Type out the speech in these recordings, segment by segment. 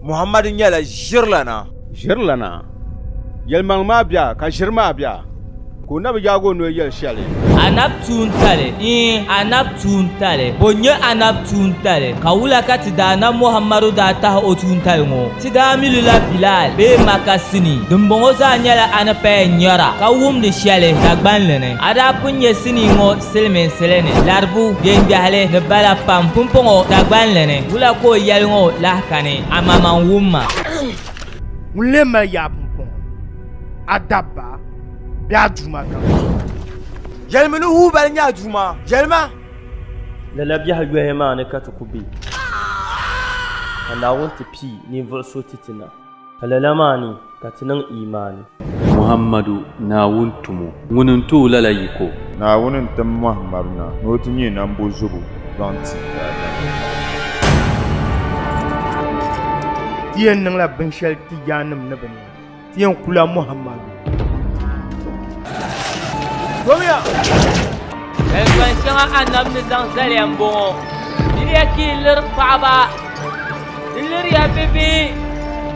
Muhammadu nyɛla ʒirilana. Ʒirilana? Yɛlimaŋli maa bɛ ka ʒiri maa bɛ ka o na bi yaagi o noli yɛli shɛli. Anabi tuuntali, Iin, anabi tuuntali. Bo n-nyɛ anabi tuuntali? Ka wula ka ti Daanab Muhammadu daa tahi o tuuntali ŋɔ? Ti daa mi li la Bilal bee Maka sinii. Dimbɔŋɔ zaa nyɛla a ni paya nyara ka wumdi shɛli Dagbanli ni. A daa pun nya sinii ŋɔ silimiinsili ni, laribu, biɛŋgbɛhili ni bala pam. Pumpɔŋɔ Dagbanli ni, wula ka o yɛli ŋɔ lahi kani? Amaŋmaŋ wumma. Ŋun lee mali yaa pumpɔŋɔ, a dabba bee a duuma kam? Yɛlimi ni Hubal nyɛ a duuma, yɛlima! Lala biɛhi yɔhi maa ni ka ti ku be, ka Naawuni ti pii ninvuɣ so ti ti na, ka lala maa ni ka ti niŋ iimaani. Muhammadu, Naawuni tumo, ŋuni n-ti o lala yiko. Naawuni n-tim Muhammadu na ni o ti nyɛ nambozubo zaŋ ti daadama. Ti yɛn niŋla binshɛli ti yaannim ni bɛ nya. Ti yɛn kula Muhammadu. Tomiya! Zalikpan shɛŋa Anabi ni zaŋ zaliya m-bɔŋɔ, Miriya ka yi liri paɣiba, di liriya bibihi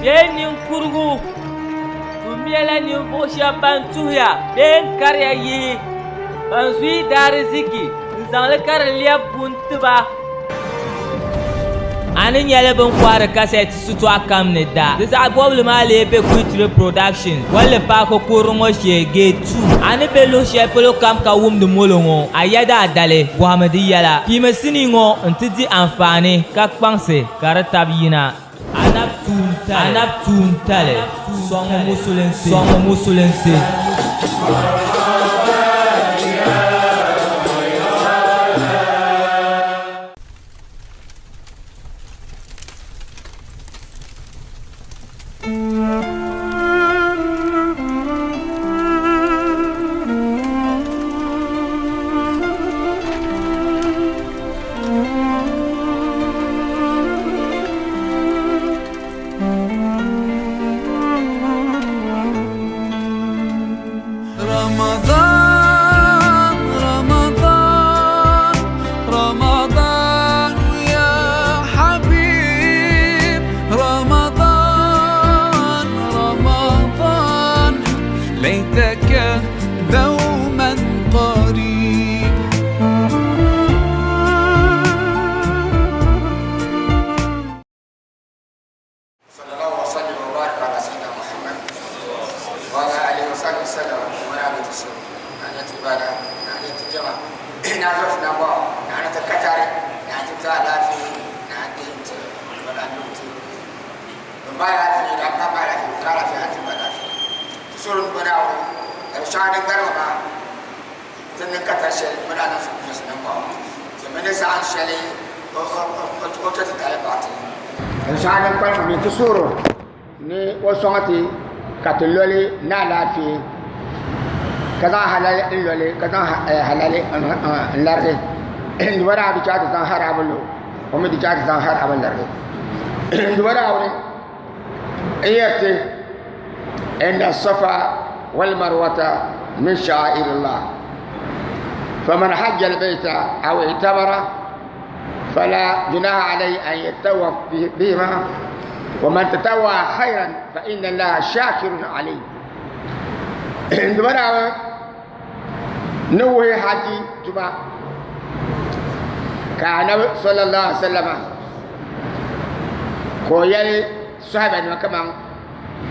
bee ninkurigu. Tummiya la ninvuɣ shɛb ban tuhiya bee n-kariya yihi, ban zuyi daariziki n-zaŋ li ka di lɛbi buni ti ba. A ni nyɛli bɛ ni kɔhiri kasɛti sitɔɣu kam ni da. Di zaɣ bɔbili maa lee be Kuitiri Productions, Bolli Paaki kurili ŋɔ shee, Gate 2. A ni be luɣ shɛli polo kam ka wumdi molo ŋɔ, a yɛda a dali, bɔhimi di yɛla. Piimi sinii ŋɔ nti di anfaani ka kpaŋsi ka di tabi yina. Anab tuuntali, sɔŋmi musulinsi, sɔŋmi musulinsi. رمضان رمضان رمضان يا حبيب رمضان رمضان ليتك دوما قريب صلى الله وسلم وبارك على سيدنا محمد وعلى اله وصحبه وسلم وعلى تسلم أنا تبالا أنا تجمع نعرف نبا أنا تكتاري نعتب تعالى في نعتب ولا نوت بمبالا في ربنا بالا في وكالا في عتب بالا في تسورن بناوري لو شاهد غرما تنن كتر شيء بنا نفس نبا تمني سان شيء o o ti tali baɣati Shɛŋa din kpalim mi ti suhuri ni o sɔŋ ti ka ti loli ni alaafee ka zaŋ halali n loli ka zaŋ halali n larigi Duuma daa di chaai ti zaŋ haraami lo o mi di chaai ti zaŋ haraami larigi Duuma Naawuni n yɛri ti inna safa wal marwata min sha'airillah faman hajja al-bayta aw i'tamara فلا جناح عليه أن يتطوف بهما ومن تطوع خيرا فإن الله شاكر عليم عندما نوه حاجي تبا كان صلى الله عليه وسلم كويل صحابة كمان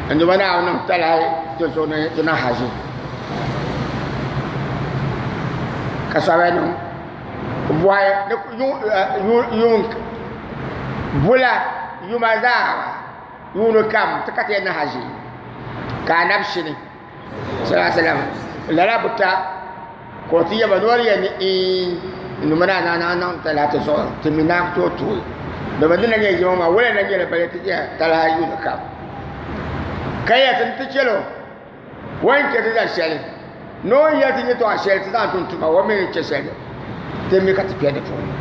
عندما نعم تلاي تزوني تنا حاجي كصحابة bɔhi ni bula yuma zaa yuuni kam ti ka ti yɛn ni haʒi ka anabi shini sallallahu alaihi wasallam lala bi ta ka o ti yɛba ni o yɛn ni ii numa na na niŋ talahi ti zuɣu ti mi naai tooi tuui domin di na nyɛ yimo maa wula na nyɛli bali ti yɛn talahi yuuni kam ka yɛ ti ti chɛlo O ni chɛ ti zaŋ shɛli ni o ni yɛli ti yɛtɔɣa shɛli ti zaŋ tum tuma o mi ni chɛ shɛli ti mi ka ti kpe di puuni.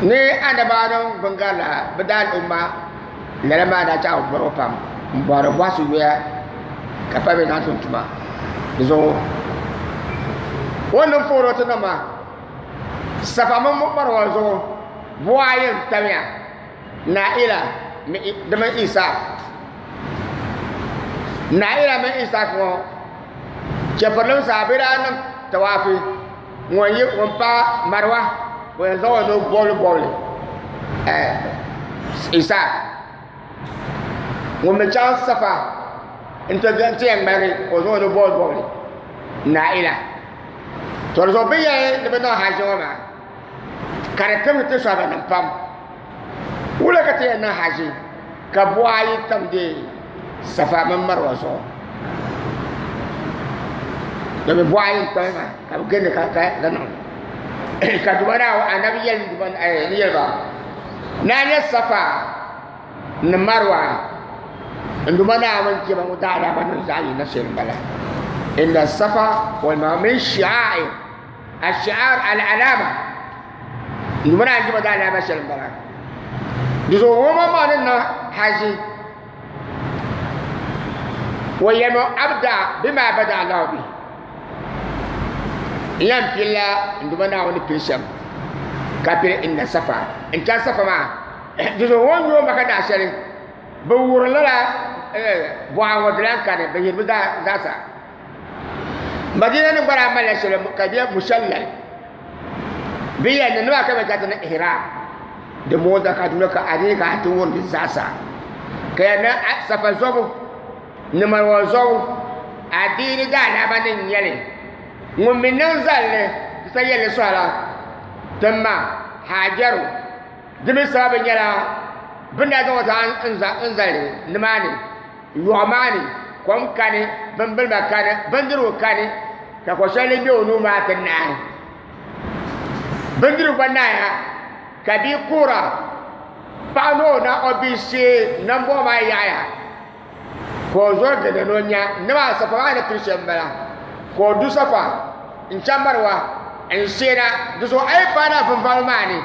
Ni anabaanim bɛn garila bɛ daal'umma lala maa daa chaɣ bɔri o pam m-bɔhiri bɔhisi yoya ka pa bɛ zaŋ tum tuma di zuɣu. O ni niŋ foori o ti niŋ ma Safa mini Marwa zuɣu. Buɣa ayi n-tamya, Naila di mini Isaf. Naila mini Isaf ŋɔ, chɛfurinim zaa bɛ daa niŋ tawaafi ŋun yi ŋun paai Marwa, ŋun yɛn zaŋ o nuu bɔbili bɔbili Isaf. Ŋun mi chaŋ Safa nti yɛn ŋmaligi ka o zaŋ o nuu bɔbili bɔbili Naila. To di zuɣu bɛ yɛli ni bɛ niŋ haji ŋɔ maa ka di timdi ti sɔhibanim pam. Wula ka ti yɛn niŋ haji ka buɣa ayi tam deei Safa mini Marwa zuɣu? Domi buɣa ayi n-tam maa ka bɛ gindi ka niŋ ka Duuma Naawuni Anabi yɛli ni yɛli ba ni a nya Safa ni Marwa n Duuma Naawuni jɛma ŋɔ daadama nim zaɣ yini shɛli n-bala. Inna Safa wal Marwa min shi'air ashi'ar al-alama n Duuma Naawuni jɛma daadama shɛli n-bala. Di zuɣu ŋɔ maa ni niŋ haji o yɛlimi abda bima bada Allahu bihi n yɛn pilila n Duuma Naawuni ni pili shɛm ka pili inna Safa n chaŋ Safa maa Di zuɣu o ni yooi Maka daa shɛli, bɛ wurim lala bɔɣa ŋɔ di lahi kani, bɛ yiri bɛ zaasa. Madina nim gba daa malila shɛli ka di nyɛ mushallal. Bɛ yɛli ni nima ka bɛ chaŋ ti niŋ ihram di mooi ka duna ka a dii ka a ti wurim di zaasa. Ka yɛli ni safa zɔbu ni marwa zɔbu adiini daalaama ni n-nyɛ li. Ŋun mi niŋ zalli di sa yɛlli sɔhila ti ma Hajaru. Di mi sababi nyɛla bɛ ni daa zaŋ o zaŋ n-zali nimaani yɔɣu maa ni, kom kani, bimbilima kani, bindirigu kani, ka ko shɛli din be o nuu maa ti naai. Bindirigu gba naaya ka bia kuhira, paɣa ni o na o bia shee nambɔɣu maa yaɣiya ka o zɔri gindi ni o nya nimaa safa maa ni pili shɛm m-bala ka o du safa n-chaŋ Mariwa n-sheena di zuɣu a yi paai na vinvamli maa ni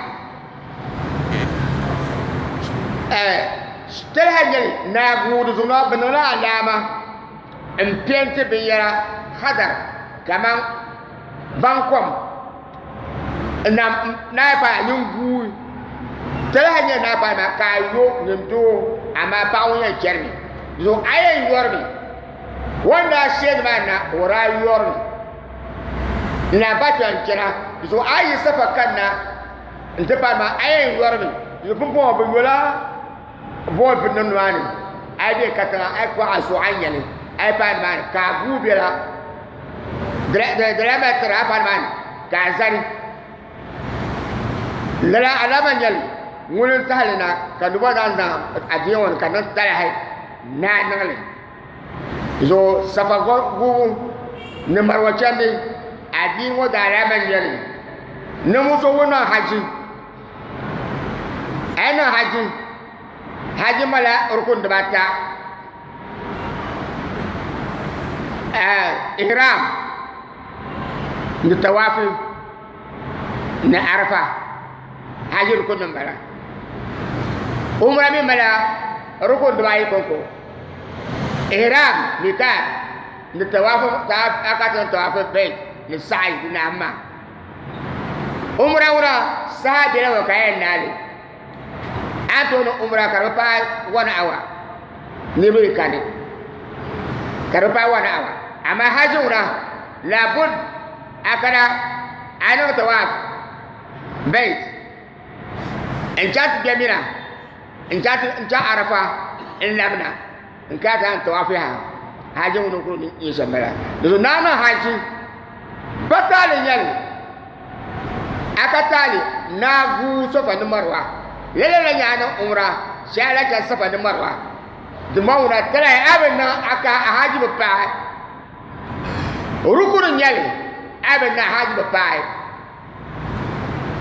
tɛliha n-nyɛ li Naaguui di zuɣu maa bɛ niŋla alaama m-pɛɛnti binyɛra hadar kaman baŋkom n-naai paai a nyin guui tɛliha n-nyɛ naai paai maa ka a yo nyin doo amaa paɣa ŋun yɛn chɛrimi di zuɣu a yɛn yɔrimi o ni daa sheeni maa na o daa yɔrimi n-lahi pa kpɛri n-chana di zuɣu a yi safa kanna nti paai maa a yɛn yɔrimi di zuɣu pumpɔŋɔ bɛ yola booli bini maa ni a yi be katiŋa a yi kpuɣi a zuɣu a ni nya li a yi paai nimaani ka a guui bela di lahi mali tiri a paai nimaani ka a zani lala alama n nyɛli ŋuni n tahali na ka noba zaŋ zaŋ adiini ŋɔ ni ka niŋ talahi ni a niŋli zuɣu safa guubu ni mariwa chandi adiini ŋɔ daalama n nyɛli ninvuɣu so ŋun niŋ haji a yi niŋ haji haji mala rukun dibata ihram ni tawafi ni arafa haji rukun nim bala umra mi mala rukun dibaayi konko ihram mikat ni tawafu aka ti tawafu bayt ni sa'i di nahi maa umra ŋuna saha bela ŋɔ ka yɛn naali a ni tooi niŋ umra ka di bi paai 1 hour niriba yi kani ka di bi paai 1 hour amaa haji ŋuna labud a kana a niŋ tawaf bayt n chaŋ ti bɛ mina n chaŋ arafa n labina n kana ti lahi tawafi ha haji ŋuni n kuli nyɛ shɛm bala di zuɣu naa niŋ haji pa taali nyɛli a ka taali naa guui safa ni marwa lala la nyɛ a niŋ umra shee a lahi chani safa ni marwa di ma ŋuna talahi a bi niŋ a ka a haji bi paai rukuni nyɛli a bi niŋ a haji bi paai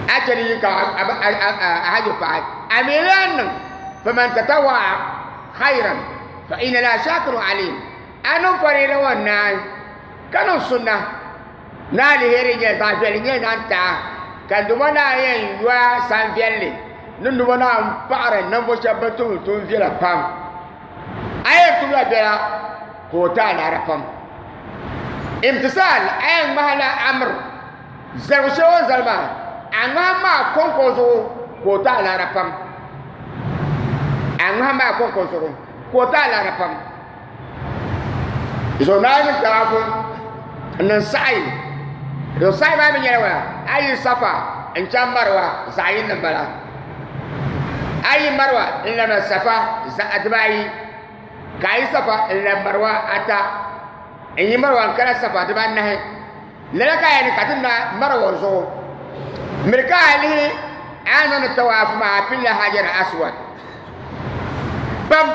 a chani yi ka a haji paai a mi lahi niŋ faman tatawaa khayran fa inna la shakiru alim a niŋ farila ŋɔ naai ka niŋ sunna ni aliheri nyɛ zaɣ viɛlli nyɛ zaŋ ti a ka Duuma Naa yɛn yo a san viɛlli ni Duuma Naa m-paɣiri ninvuɣ shɛba bɛn tumdi tuun viɛla pam. A yɛn tumla biɛla ka o ti a laara pam. Imtisaal, a yɛn ŋmahila amr zaligu shɛli o ni zali maa, a ŋmahim maa kɔŋko zuɣu. ka o ti a laara pam. A ŋmahi maa kɔŋko zuɣu ka o ti a laara pam. Zuɣu naa niŋ tawaafu n-niŋ saɣi. Di saɣi maa mi nyɛla wala? A yi Safa n-chaŋ Marwa zaɣ yini m-bala. A yi Marwa n-labina Safa zaɣ dibaayi. Ka a yi Safa n-labi Marwa ata. N yi Marwa n-kana Safa dibaanahi. Lala ka a yɛn niŋ ka ti naai Marwa zuɣu. Miri ka a lihi a ni niŋdi tawaafu maa a pilila Hajar Aswad pam.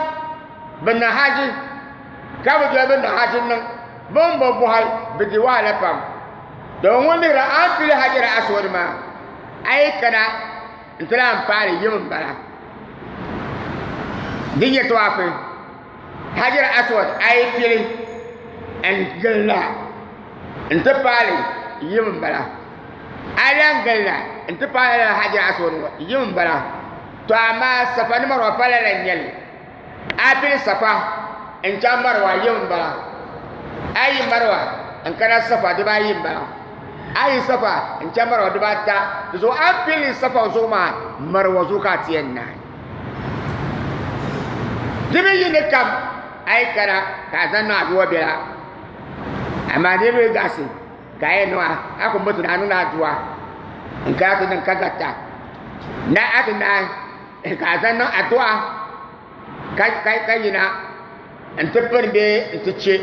Bɛ niŋ haji ka bi doli bɛ niŋ haji niŋ bɛ ni bi bɔhi bɛ di wahala pam. Domin ŋun lihiri a ni pili Hajar Aswad maa a yi kana n-ti lahi paai li yim m-bala. Di nyɛ tawaafi Hajar Aswad a yi pili n-gili la n-ti paai li yim m-bala. A yi lahi gili la n-ti paai lala Hajar Aswad ŋɔ yim m-bala. To amaa Safa ni Marwa pa lala n-nyɛ li. A pili Safa n-chaŋ Marwa yim m-bala. A yi Marwa n-kana Safa dibaayi m-bala. A yi Safa n-chaŋ Marwa dibaata. Di zuɣu a ni pili Safa zuɣu maa Marwa zuɣu ka a ti yɛn naai. Di mi yi ni kam a yi kana ka a zaŋ niŋ aduwa biɛla. Amaa niriba yi gaɣisi ka a yɛn niŋ a, a ku muti ni a niŋdi aduwa n-kana ti niŋ ka garita. Ni a ti naai ka a zaŋ niŋ aduwa ka yina n-ti pini bee n-ti che.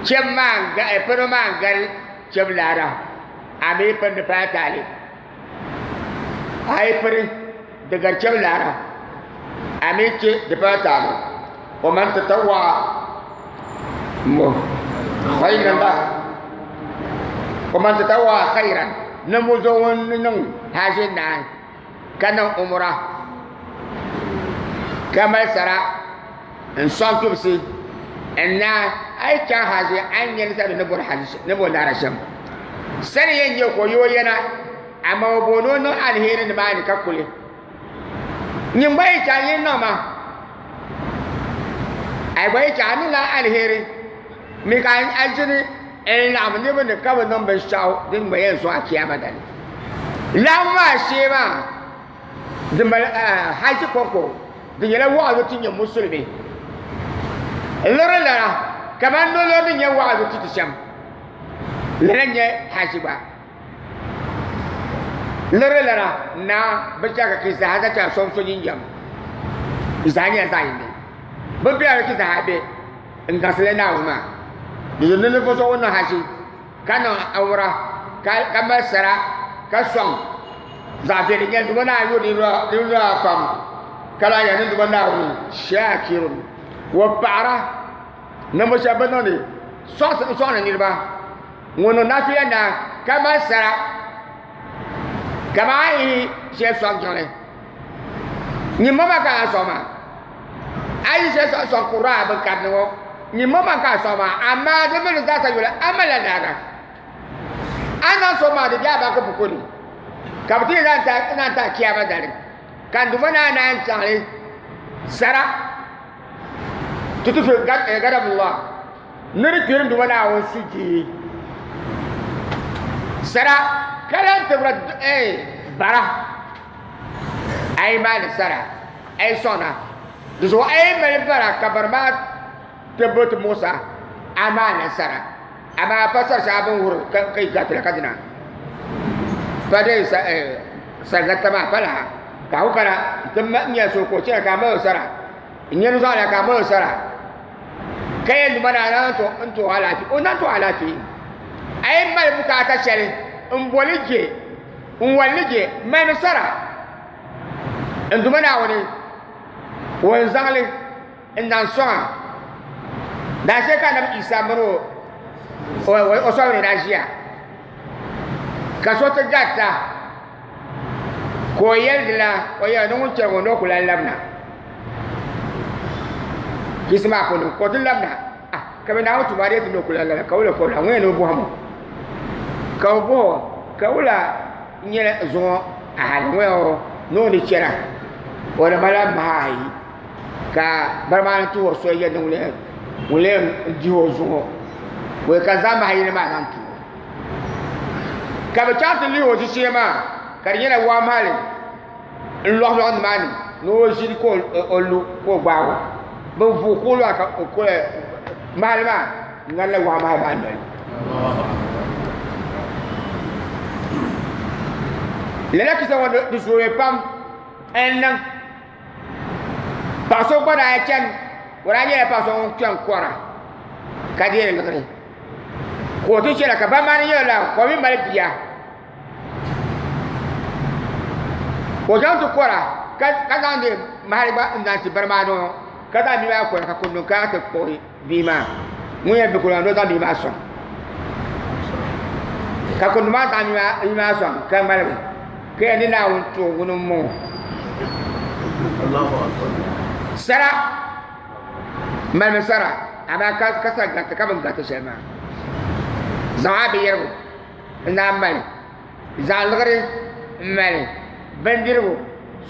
Chɛbu maa pini maa n-gari chɛbu laara, a mi yi pini di pala taali. A yi pini di gari chɛbu laara, a mi che di pala taali. Wa man tatawwa'a fa inna Allaha wa man tatawwa'a khayran ninvuɣ so ŋun niŋ haʒi naai ka niŋ umra ka mali sara n sɔŋ tubisi n naai a yi chaŋ haʒi a ni nyɛ ni ni bori laara shɛm sani yɛn nyɛ ka o yi o yɛna amaa o booni o niŋ aliheri nimaani ka kuli nyin gba yi chaŋ yi niŋ ma a gba yi chaŋ a niŋla aliheri mi ka a ʒini n laɣim niriba ni ka bi niŋ binshɛɣu din gba yɛn sɔŋ a kiyama dali laɣimbu maa shee maa di mali haji kɔŋko di nyɛla wa'azu ti nyɛ musulimi liri lala kamani nolori ni nyɛ wa'azu ti ti shɛm lala n-nyɛ haji gba Liri lana naa bi chɛ ka ki zaa za chɛ som so jinjam zaa nyɛla zaɣ yini bi bela ki zaa be n gaŋsili Naawuni maa di zuɣu ni ninvuɣ so ŋun niŋ haji ka niŋ awura ka mali sara ka sɔŋ zaɣ viɛlli nyɛli duuma naa yuri niriba pam ka lahi yɛli ni duuma Naawuni shaakirun o paɣira ninvuɣ shɛba bɛn niŋdi sɔŋdi niriba Ŋun niŋ nafila na ka mali sara kaman a yi shɛli sɔŋ jiŋli nyin mama ka a sɔŋ maa a yi shɛli sɔŋ sɔŋ kuraa bin karili ŋɔ nyin mama ka a sɔŋ maa amaa di mini zaasa yoli a malila laaga a niŋ so maa di bɛ a banki buku ni ka bi ti zaŋ ti a kiyama dali ka n duuma naa naan chaŋli sara tutufi gadabullah Ni di kpiri Duuma Naawuni sujee sara ka lahi tibira bara a yi maani sara a yi sɔŋda di zuɣu a yi mali bara ka bari maa tibbu ti muɣisa a maanila sara amaa pa sari shɛŋa bini wuhiri ka yi garitila ka dina pa dee sarigarita maa pa lala ka a ku kana n-ti nya so ka o chana ka a mali o sara n-nya nuzaɣila ka a mali o sara ka yɛn duma naa naan to n to alaafee o naan to alaafee a yi mali bukaata shɛli n boli je n walli je mali sara n duma naawuni ŋun zaŋli n zaŋ sɔŋa daa shee ka anabi isa mini o sɔbiri daa ʒiya ka so ti garita ka o yɛli dila o yɛli ni ŋun chɛri ŋɔ ni o ku lahi labina Chisi maa puuni ka o ti labina ah ka bɛ Naawuni tuma dee ti ni o ku lahi labina ka wula ka o lahi ŋun yɛn ni o bɔhim o ka o bɔh o ka wula n-nyɛ zuŋɔ a hali ŋun yɛn o ni o ni chana o ni mali maha ayi ka bari maa ni tuhiri so yɛli ni ŋun lee dihi o zuŋɔ ka zaŋ maha yini maa zaŋ ti o ka bɛ chaŋ ti lihi o ʒishee maa ka di nyɛla waa mahali. n lɔɣilɔɣi nimaani ni o ʒini ka o lu ka o gbaagi o bi vuui ka o lɔɣi ka mahali maa ŋmanila wahu mahali maa noli. Lala kisa ŋɔ di zooya pam n niŋ paɣa so gba daa chani o daa nyɛla paɣa so ŋun kpɛm kɔra ka deeri liɣiri ka o ti chɛna ka ba maa ni nyɛla ka o mi mali bia ka o chaŋ ti kɔra ka zaŋdi mahali gba n zaŋ ti bari maa ni ka zaŋ bia maa kɔra ka kunduŋ kana ti kpuɣi bia maa ŋun yɛn bi kuli maa ni o zaŋ bia maa sɔŋ ka kunduŋ maa zaŋ bia maa sɔŋ ka ŋmaligi ka yɛli ni Naawuni ti o ŋuni m-bɔŋɔ sara malimi sara amaa ka sa gariti ka bi gariti shɛli maa zaŋ a binyɛrigu n naan mali zaŋ liɣiri n mali bindirigu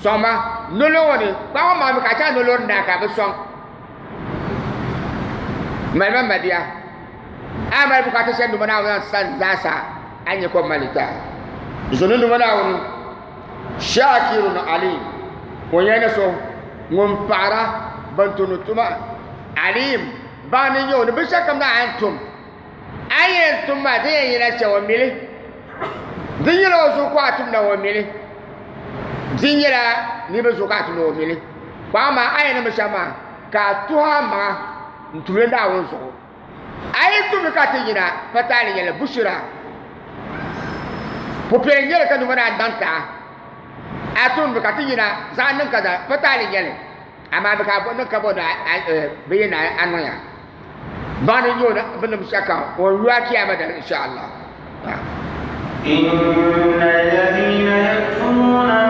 sɔŋma noli ŋɔ ni kpaŋ maa mi ka a chaŋ nolori naa ka bi sɔŋ malima mabia a mali bukaata shɛli Duuma Naawuni sani zaasa a ni nyɛ ka o mali ti a zoni Duuma Naawuni Shaakirun Alim o nyɛla ni so ŋun paɣira ban tumdi tuma Alim baŋ ni nyɛ o ni binshɛɣu kam na a ni tum a ni yɛn tum maa di yɛn yina chɛ o mili di nyɛla o zuɣu ka a tumda o mili di nyɛla niriba zuɣu ka a tumda o mili kpaŋ maa a yɛn niŋ binshɛɣu maa ka a tuhi a maŋa n tumdi Naawuni zuɣu a yi tumdi ka ti yina pa taali nyɛli bushira pupɛli nyɛli ka numa naan daŋ taa a tumdi ka ti yina zaɣ niŋ kaza pa taali nyɛli amaa bi ka niŋ ka bo na bi yi na a niŋya baŋdi nyɛ o bi niŋ shɛli kam o ni yu a kiyama dali insha Allah. إن الذين يكتمون ما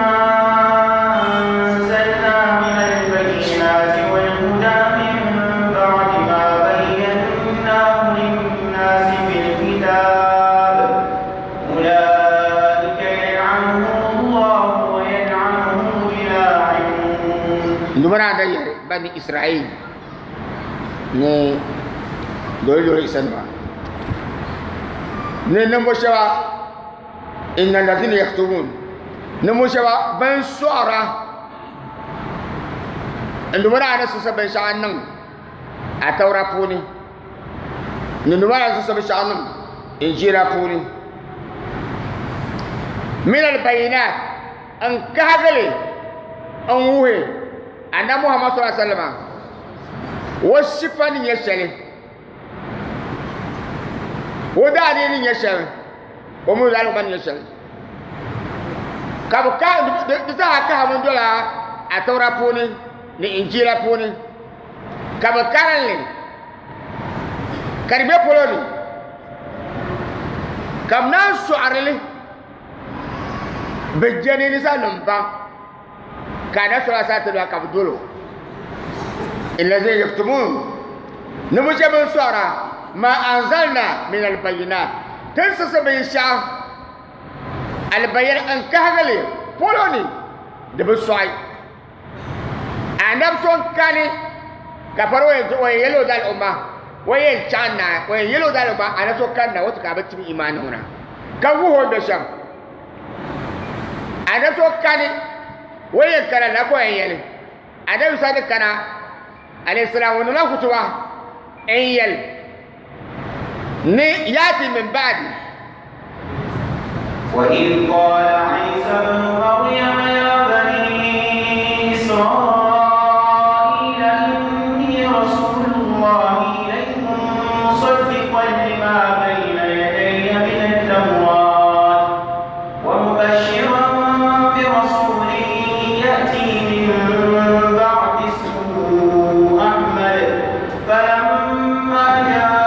أنزلنا من البينات والهدى من بعد ما بيناه للناس في الكتاب أولئك يلعنهم الله ويلعنهم اللاعنون. Ndumana da yɛri bani Israel ni doli doli isa nima ni ninvuɣu shɛba inna ladina yaktumun ninvuɣu shɛba ban sɔɣira n dumana ni sisa binshɛŋa niŋ atawura puuni ni dumana ni sisa binshɛŋa niŋ injila puuni min albayinat n kahagili n wuhi Annabi Muhammad sallallahu alaihi wasallam o sifa ni nyɛ shɛli o daadii ni nyɛ shɛli o mi zaligu ni nyɛ shɛli ka bi ka di zaa kahimi dola Atawura puuni ni Injila puuni ka bi karinli ka di bɛ polo ni ka bi naan sɔɣiri li bi je ni ninsalinima baŋ ka anabi sallallahu alaihi wasallam ka bi dolo alladhina yaktumun ni bi shɛba bin sɔɣira ma anzalna min albayinat tin sisi binshɛɣu albayin n kahigili polo ni di bi sɔɣi anabi so n kani ka pari o yɛn yɛli o daali o ma o yɛn chaŋ na o yɛn yɛli o daali o ma anabi so kani na o ti ka a bi tim imaani ŋuna ka wuhi o ni bɛ shɛm anabi so kani o yɛn kana na ka o yɛn yɛli anabi sa ni kana alayhi salam o niŋla hutuba n yɛli ni yaati min baadi وإذ قال عيسى ابن مريم يا بني إسرائيل إني رسول الله إليكم مصدقا لما بين يدي من التوراة ومبشرا برسول يأتي من بعد اسمه أحمد فلما جاءهم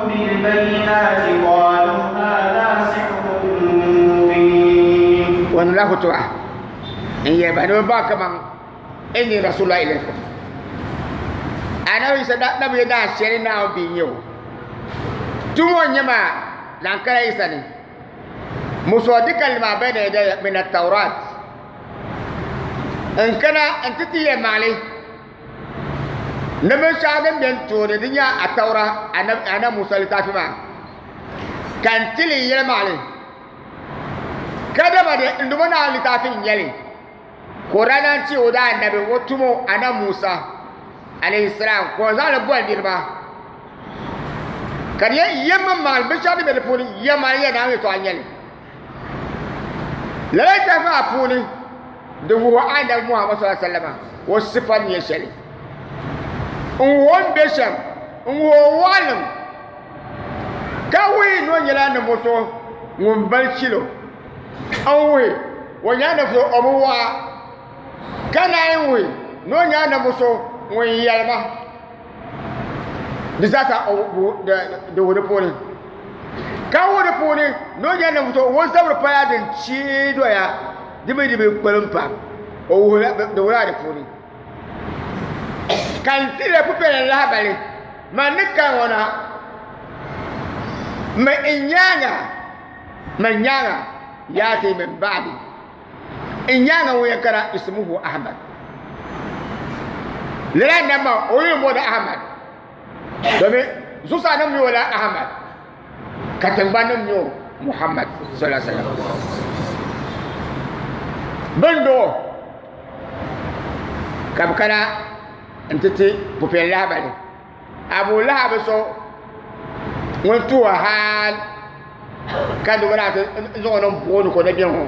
بالبينات قالوا هذا سحر مبين. Wani la hutuba n yɛ ba ni bi baŋ kaman inni rasulullah ilaykum anabi Isa na bi daa shɛli Naawuni bia n-nyɛ o tumo n-nyɛ maa zaŋ kana Isa ni musaddiqan lima bayna yadayya min at-tawrat n kana n ti ti yɛlimaŋli ni binshɛɣu din be n tooni di nyɛ atawura anabi Musa litaafi maa ka n ti li yɛlimaŋli. Kadama di n dumo Naawuni litaafi n-nyɛ li, ka o daa naan ti o daannabi o tumo Anabi Musa, alayhi salaam, ka o zaŋ li boli niriba, ka di nyɛ yɛmmaŋmaŋli binshɛɣu din be di puuni yɛmmaŋli nyɛla Naawuni yɛtɔɣa n-nyɛ li. Lala litaafi maa puuni di wuhi Anabi Muhammad sallallahu alaihi wasallam o sifa ni nyɛ shɛli, n-wuhi o ni be shɛm, n-wuhi o waɣilim, ka wuhi ni o nyɛla ninvuɣ so ŋun bali chilo, n-wuhi o nyɛla ninvuɣ so o bi waɣa, ka naan wuhi ni o nyɛla ninvuɣ so ŋun yɛlima. Di zaa sa di wuhi di puuni. Ka wuhi di puuni ni o nyɛla ninvuɣ so o zabiri paya din cheei doya di mi di bi kpalim pam, o wuhi di wuhila di puuni. Ka n tiri ya pupɛla lahabali, man ni kani ŋɔ na, mi n nyaaŋa, man nyaaŋa yaati min ba'di, n nyaaŋa ŋun yɛn kana ismuhu Ahmad. Lala annabi maa o yuli m-booni Ahmad, domin zuɣusaa nim mi o la Ahmad, ka tiŋgbani nim mi o Muhammad sallallahu alaihi wasallam. Bɛ ni doo ka bɛ kana nti ti pupɛli lahabali. Abu Lahab so ŋun tuhi hal ka di daa ti zaŋ o niŋ buɣu ni ka o na bɛ ŋɔ.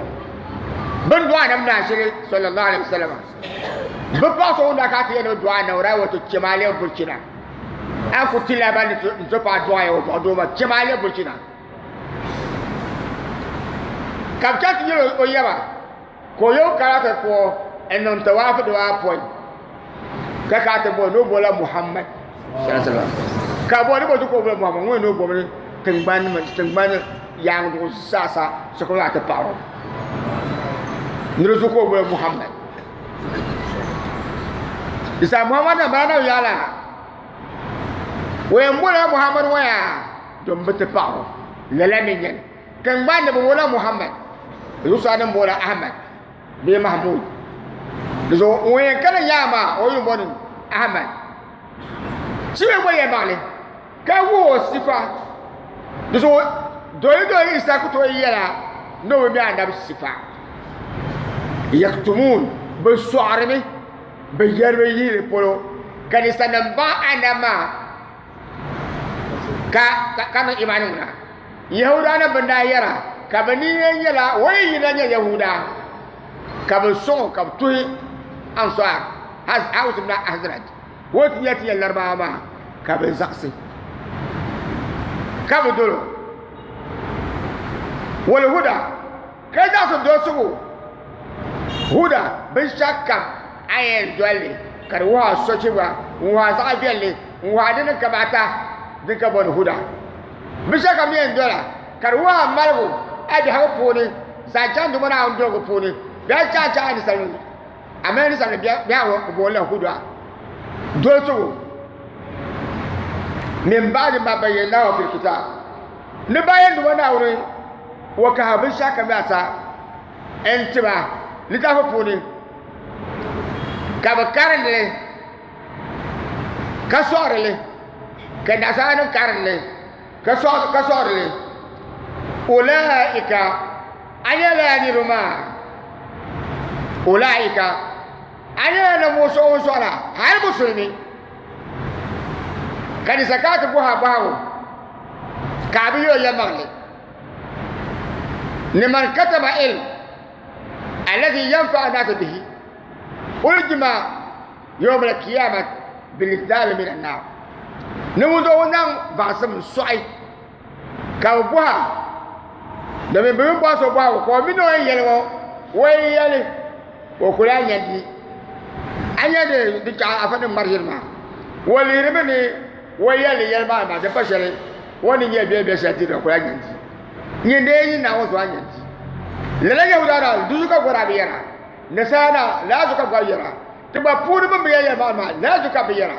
Bɛ ni dɔɣi anabi Naashili sallallahu alaihi wasallam bɛ paɣa so ŋun daa kana ti yɛli ni bɛ dɔɣi anabi o daa yɛli o ti chɛ ma a lɛbi burchina. A ku ti lahabali ni n ti paɣa dɔɣi ya o dɔɣi doo maa chɛ ma a lɛbi burchina. Ka bɛ chaŋ ti yɛli o yaba ka o yɛn kana ti kpuɣi n niŋ tawaafu dibaapɔin ka kana ti boli ni o bola Muhammad ka boli ni boli ka o bola Muhammad ŋɔ ni o boli tingbani tingbani yaangi zaasa sokam zaa ti paɣiri o ni di zuɣu ka o bola Muhammad di saha Muhammad na bala na bi yaala o yɛn bola Muhammad ŋɔ yaa din bi ti paɣiri o lala mi nyɛli Tiŋgbani ni bɛ booni Muhammad, zuɣusaa nim booni Ahmad bee Mahmud. Di zuɣu ŋun yɛn kana nyaŋ maa o yuli booni Ahmad. Shee gba yɛlimaŋli ka wuhi o sifa. Di zuɣu doli doli Isa ku tooi yɛla ni o bi mi anabi sifa. Yaktumuun bɛ sɔɣirimi bɛ yɛrimi yihili polo ka ninsalinima baŋ anabi maa ka ka niŋ imaani ŋuna. Yahuudanim bɛn daa yɛra ka bɛ ni yɛn nyɛla o yi yina nyɛ Yahuuda, ka bɛ sɔŋ o ka bɛ tuhi Ansar, Aws mini Hazraj, o ti nyɛ ti yɛn Laribawa maa, ka bɛ zaɣisi ka bɛ dol o. Wal-huda, ka zaɣisi dolsigu, huda, binshɛɣu kam a yɛn doli li ka di wuhi a sochibga, n-wuhi a zaɣ viɛlli, n-wuhi a di ni kamata din ka bɔni huda. Binshɛɣu kam yɛn dola ka di wuhi a maligu a biɛhigu puuni zaŋ chaŋ Duuma Naawuni doligu puuni bee a chaŋ chaŋ a ninsalinim a mali ninsalinim biɛhigu booni la huda dolsigu min ba'di ma bayyanahu fil kitab ni bayan Duuma Naawuni o kahi binshɛɣu kam yaasa n tiba litaafi puuni ka bɛ karindi li ka sɔɣiri li ka nasaanim karim li ka sɔɣiri li ulaika a nyɛla niriba maa ulaika a nyɛla ninvuɣ so ŋun sɔɣira hali musulimi ka di sa ka a ti bɔhi a bɔhigu ka a bi yɛl o yɛlimaŋli ni man kataba ilm alladhi yanfa'u nasa bihi uljima yawm al-qiyamah bil-zali min an-nar ni ŋun zuɣu niŋ baŋsim n-sɔɣi ka bɛ bɔha domin bɛ mi bɔhi so bɔhigu ka o mi ni o yɛn yɛli ŋɔ o yi yɛli o ku lahi nya di a nya di di chaɣ afa ni ŋmari ʒiri maa o lihirimi ni o yɛli yɛli maa maa di pa shɛli o ni nyɛ bɛ bɛ shɛli diri o ku lahi nya di nyin dee yi Naawuni zuɣu a nya di lala Yahuda di zuɣu ka gɔri a bi yɛra Nasara lala zuɣu ka gɔri yɛra Ti gba puuni bɛ ni bi yɛli yɛlimaŋli maa, lala zuɣu ka bɛ yɛra.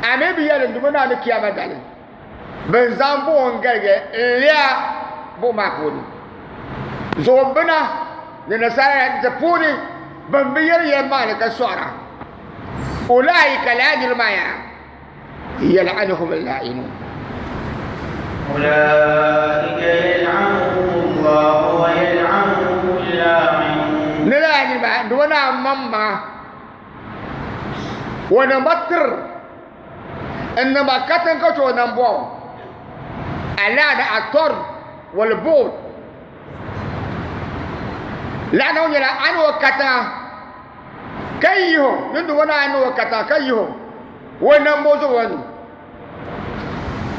A mi bi yɛli n-dumo naa ni kiyama dali, bɛ ni zaŋ buɣim n-garigi n-le a buɣim maa puuni. Zuɣu bina ni nasara ti puuni bɛ ni bi yɛli yɛlimaŋli ka sɔɣira. Ulaika lala niriba maa yaa yal'anuhum al-la'inun. أولئك يلعنهم الله ويلعنهم duba na maŋmaŋa o niŋ ba tiri n niŋ ba katiŋ ka chɛ o nambɔɣu alaana ator wal buɣd laɣina ŋɔ nyɛla a ni o katiŋa ka yihi o ni duba na ni o katiŋa ka yihi o o nambo zuɣu ni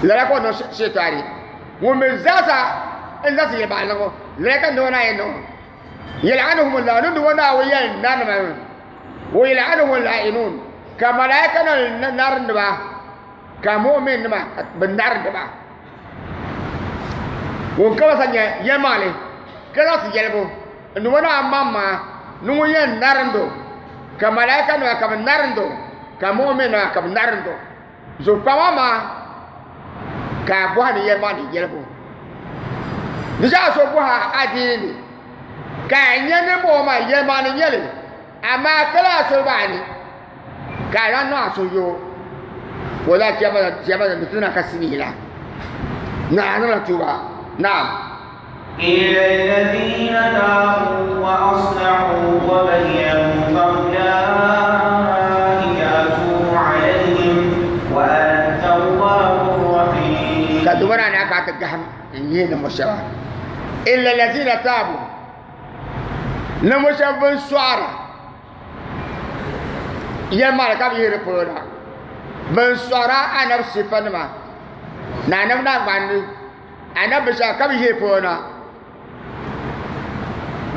lala ka o niŋ shɛtani ŋun mi zaasa n zaɣisi yɛlimaŋli ŋɔ lala ka noo naa yɛn niŋ yal'anuhum Allah ni duba naa o yɛli nanima wa yal'anuhum la'inun ka malaika nim narindiba ka mu'min nima bi narindiba ŋun kama sa nyɛ yɛlimaŋli ka zaɣisi yɛlibu n duba naa maŋmaŋa ni ŋun yɛn narindo ka malaika nima ka bi narindo ka mu'min nima ka bi narindo Zuɣukpama maa ka a bɔhi ni yɛlimaŋli yɛlibu. Di zaa so bɔhi a adiini ni ka a nya ni bɔŋɔ maa yɛlimaŋli n-nyɛ li, amaa ka lala soli maa ni ka a lahi niŋ a suhuyubu. Walahi chiyaama ni ti na ka sinii la. Ni a niŋla tuuba. Naam. إلا الذين تابوا وأصلحوا وبينوا فأولئك أتوب عليهم وأنا التواب الرحيم Ka dubana ni aka ti gahim n-yihi ninvuɣ shɛba. Illa allazina taabu, ninvuɣ shɛba bɛn sɔɣira yɛlimaŋli ka bɛ yihi di polo na, bɛn sɔɣira anabi sifanima ni anabi naŋgbandi Anabi shɛba ka bɛ yihi polo na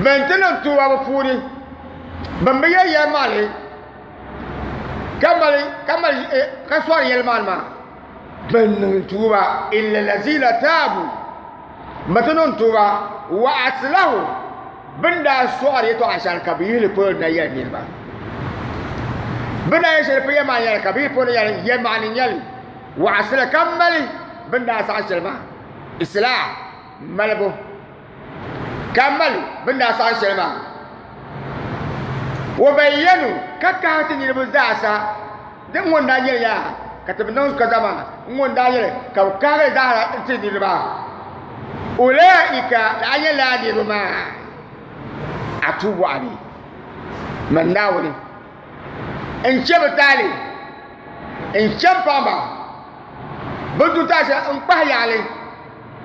bɛn ti niŋ tuuba bɛ puuni bɛn bi ye yɛlimaŋli ka mali ka mali ka sɔri yɛlimaŋli maa bɛn niŋ tuuba illa lazina taabu bɛ ti niŋ tuuba wa aslahu bɛn daa sɔɣiri yɛtɔɣa shɛli ka bɛ yihi li polo na yɛli niriba bɛ daa yɛ shɛli pa yɛlimaŋli yɛli ka bɛ yihi polo na yɛli yɛlimaŋli n-nyɛ li Waɣisili ka mali bɛ ni daa saɣi shɛli maa, Isilaa malibu ka mali bɛ ni daa saɣi shɛli maa. Wabayyanu ka kahi ti niriba zaasa din ŋɔ n-daa nyɛli yaa ka ti bi niŋ kaza maa n-ŋɔ n-daa nyɛli ka bɛ kahigi li zaa n-ti niriba. Ulaika lahi nyɛ lala niriba maa atubu alayhim man Naawuni n-chɛ bɛ taali n-chɛ m-paŋ ba bɛ du taasha n-kpahi yaɣili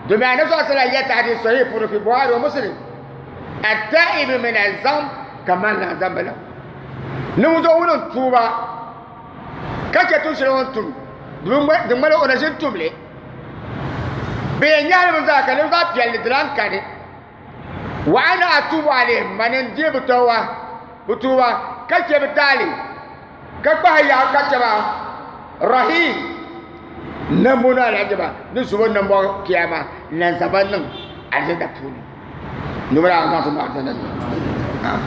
domin Anabi sallallahu alaihi wasallam yɛli hadith sahih puuni fi Bukhari wa Muslim at-ta'ibu min az-zamb kaman la zamba lahu ninvuɣ so ŋun tuuba ka chɛ tuun shɛli o ni tum di ŋmanila o na ʒini tum li bɛ yɛn nyɛhili mi zaa ka di zaɣ piɛlli di lan kani Wa ana atubu alayhim, mani n-deei bɛ tɔba, bɛ tuuba, ka chɛ bɛ taali, ka kpahi yaɣi ka chɛ ba. Rahim, nambo ni alahijiba ni zubo nambɔɣu kiyama lan za ba niŋ alizanda puuni. Ni bɛ daa zaŋ ti niŋ alizanda ni. Naam.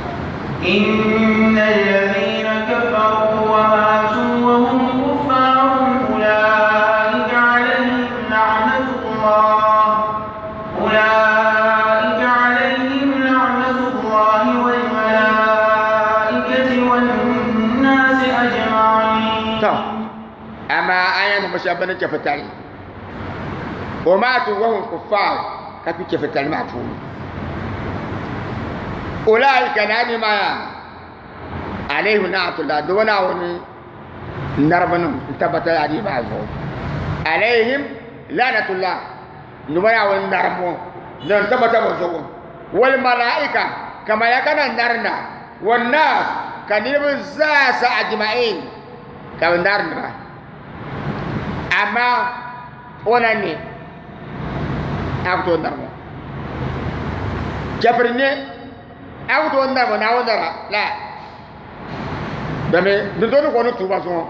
إن الذين كفروا وماتوا وهم كفار أولئك عليهم لعنة الله أولئك عليهم لعنة الله والملائكة والناس أجمعين To, amaa a yɛn niŋ shɛba bɛ ni chɛfitali o maatu wahum kuffar ka kpi chɛfitali maa puuni ulaika naani maa alayhim la'natullah di Naawuni naribu nim n tabbata adiini maa zuɣu alayhim la'natullah Ni ba Naawuni narimbu din tabbata bɛ zuɣu, wal-malaika, ka malaika na narinda, wan-nas, ka niriba zaasa ajma'in, ka bɛ narindi ba. Amaa o na ne, a ku tooi nari ŋɔ. Chɛfiri ne, a ku tooi nari ŋɔ Naawuni nara la. Domin din tooi ni ka o ni tuuba zuŋɔ.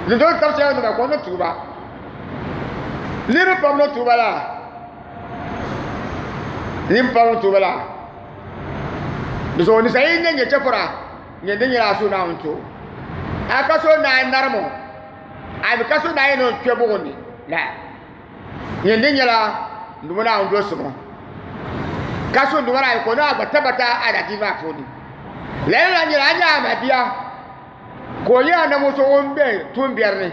Din tooi tab shɛli nima ka o ni tuuba. Niriba pam ni tuuba la. Niriba pam ni tuuba la. Di zuɣu ni sayi nyɛ nyɛ chɛfura nyɛ din nyɛla a suhu Naawuni ti o. A ka so ni a narim o, a bi ka so ni a yɛn ni o kpe buɣim ni la. Nyɛ din nyɛla Duuma Naawuni dolisigu ka su Duuma Naawuni ka o naan gba tabbata a daadiini maa puuni. Lala la nyɛla a nyɛ a mabia ka o nyɛ a namu so ŋun be tuumbiɛri ni.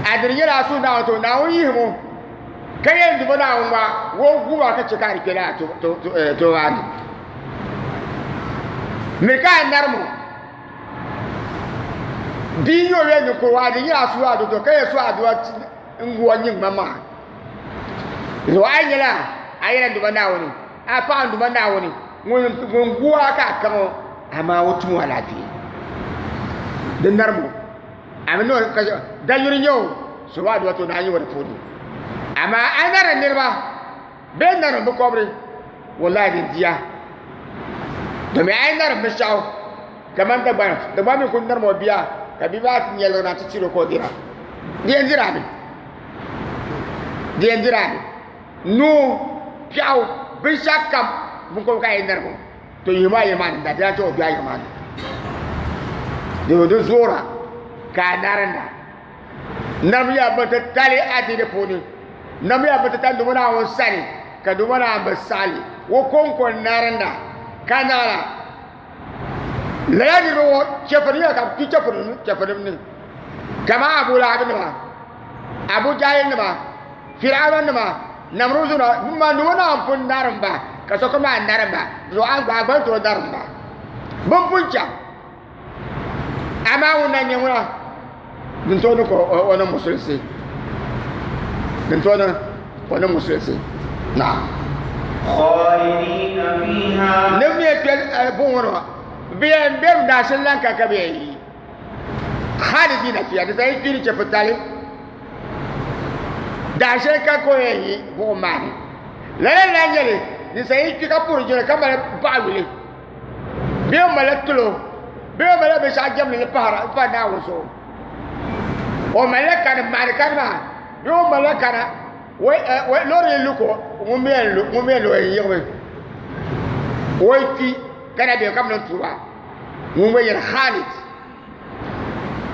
A dini nyɛla a suhu Naawuni ti o, Naawuni yihim o ka yɛli Duuma Naawuni gba o gubi a ka chɛ ka a di kpe lala tuma maa ni. Miri ka a narimo bia nyɛ o yɛn ninkurigu a di nyɛla a suhu a do ka yɛn suhu a do n gu o nyingba maa zuɣu a yi nyɛla a yɛla n Duuma Naawuni a paɣa n Duuma Naawuni ŋun gu a ka a kaŋ o amaa o tum o alaafee di narimo a mi ni dayuri nyɛ o suhu a do to naa nyɛ o di puuni amaa a nari niriba bee narim bi kɔbiri wallahi din diya domi a yi narim binshaɣu kamani Dagbani Dagbani mi ku narim o bia ka bia maa ti nyɛligi na ti tiri o ka o dira di yɛn dirami di yɛn dirami nuu piɛɣu binshaɣu kam binkɔbiri ka a yi narim o to yihimi a yili maa ni da di lahi chɛ o bɛ a yili maa ni di zoora ka a narinda Nam ya bi titali adiini puuni. Nam ya bi titali Duuma Naawuni sani, ka Duuma Naawuni bi saɣi li. O kɔŋko n-narinda, ka naɣila lala niriba ŋɔ chɛfirinim nyɛla ka bɛ kpi chɛfirinim ni, kaman Abu Lahabi nima, Abu Jahil nima, Fir'auna nima, Namruzu nima, bɛ maa Duuma Naawuni pun narim ba, ka sokam maa narim ba, zuɣu a gba ni tooi narim ba. Bɛ ni pun chaŋ. Amaa ŋun na nyɛ ŋuna din tooi ni ka o niŋ musulinsi din tooi ni ka o niŋ musulinsi naam ni mi kpɛ buŋ ŋɔ ni bɛ yɛn bɛ mi daashili lan ka ka bɛ yɛn yi khalidina fiha di zaa yi kpi ni chɛfutali daashili ka ka o yɛn yi buɣum maa ni lala n-lahi nyɛli ninsal yi kpi ka puhiri jiŋli ka mali baɣa yuli bee o malila tulo bee o malila binshaɣu jɛmli ni pahara n pa Naawuni zuɣu o malila kani maani kani maa bee o malila kana loori yi lu ka ŋun mi yɛn lu ŋun mi yɛn lu o yɛn yiɣimi o yi kpi ka na bɛ ka bi niŋ tuuba ŋun gba yɛli Khalid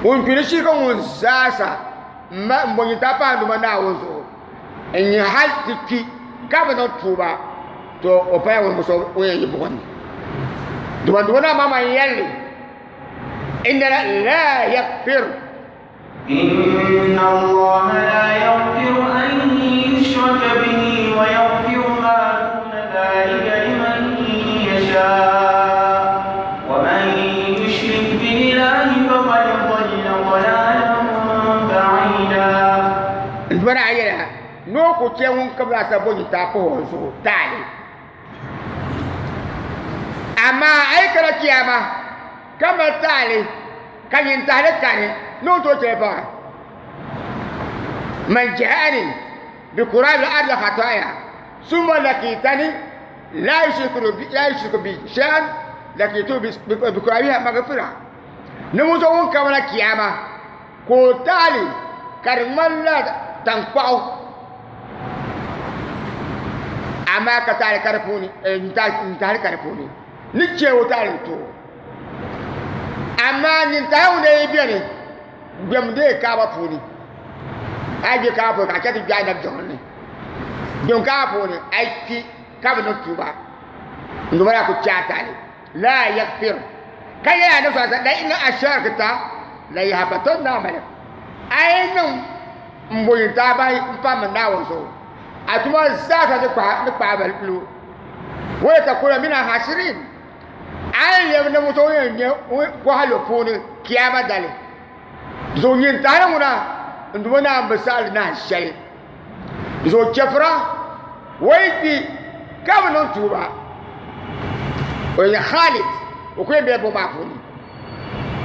ŋun kpi ni shirika ŋun zaasa n ma n bɔnyi ta pahi Duuma Naawuni zuɣu n nyɛ hali ti kpi ka bi niŋ tuuba to o paya ŋun bi so o yɛn yi buɣim ni Duuma Duuma Naawuni maa maa n yɛli inna la yaghfir إن الله لا يغفر أن يشرك به ويغفر ما دون ذلك لمن يشاء ومن يشرك بالله فقد ضل ضلالا بعيدا n Duuma Naawuni yɛliya ni o ku chɛ ŋun kabila sa bo nyintaa pahi o zuɣu taali amaa a yi kana chiyaama ka mali taali ka nyintahili kani ni o tooi chɛli paɣa man jaani bi kurabi ardi khataya summa lakitani la yushriku bi shay'an lakitu bi kurabiha maghfira ni ŋun so ŋun kamina kiyama ka o taali ka di ŋmanila tankpaɣu amaa ka taali ka di puuni n tahali ka di puuni ni chɛ o taali to amaa nyintahi ŋun dee yi beni gbɛm dee kaaba puuni a yi bɛ kaaba puuni ka a chɛ ti gbi anabi jiŋli ni gbɛm kaaba puuni a yi kpi ka bi niŋ tuuba n duba daa ku chɛ a taali la yaghfir ka yɛli anabi sallallahu alaihi wasallam la in ashrakta la yahbatanna amalak a yi niŋ n bo nyintahi bahi n pa min Naawuni zuɣu a tuma zaa ka di kpahi ba lu wa latakuna min alhasirin a yi lɛbi ninvuɣ so ŋun yɛn nyɛ kɔhalo puuni kiyama dali zuɣu nyintahili ŋuna n duba naan bi saɣali nahi shɛli zuɣu chɛfura o yi kpi ka bi niŋ tuuba o nyɛ Khalid o ku yɛn bela buɣum maa puuni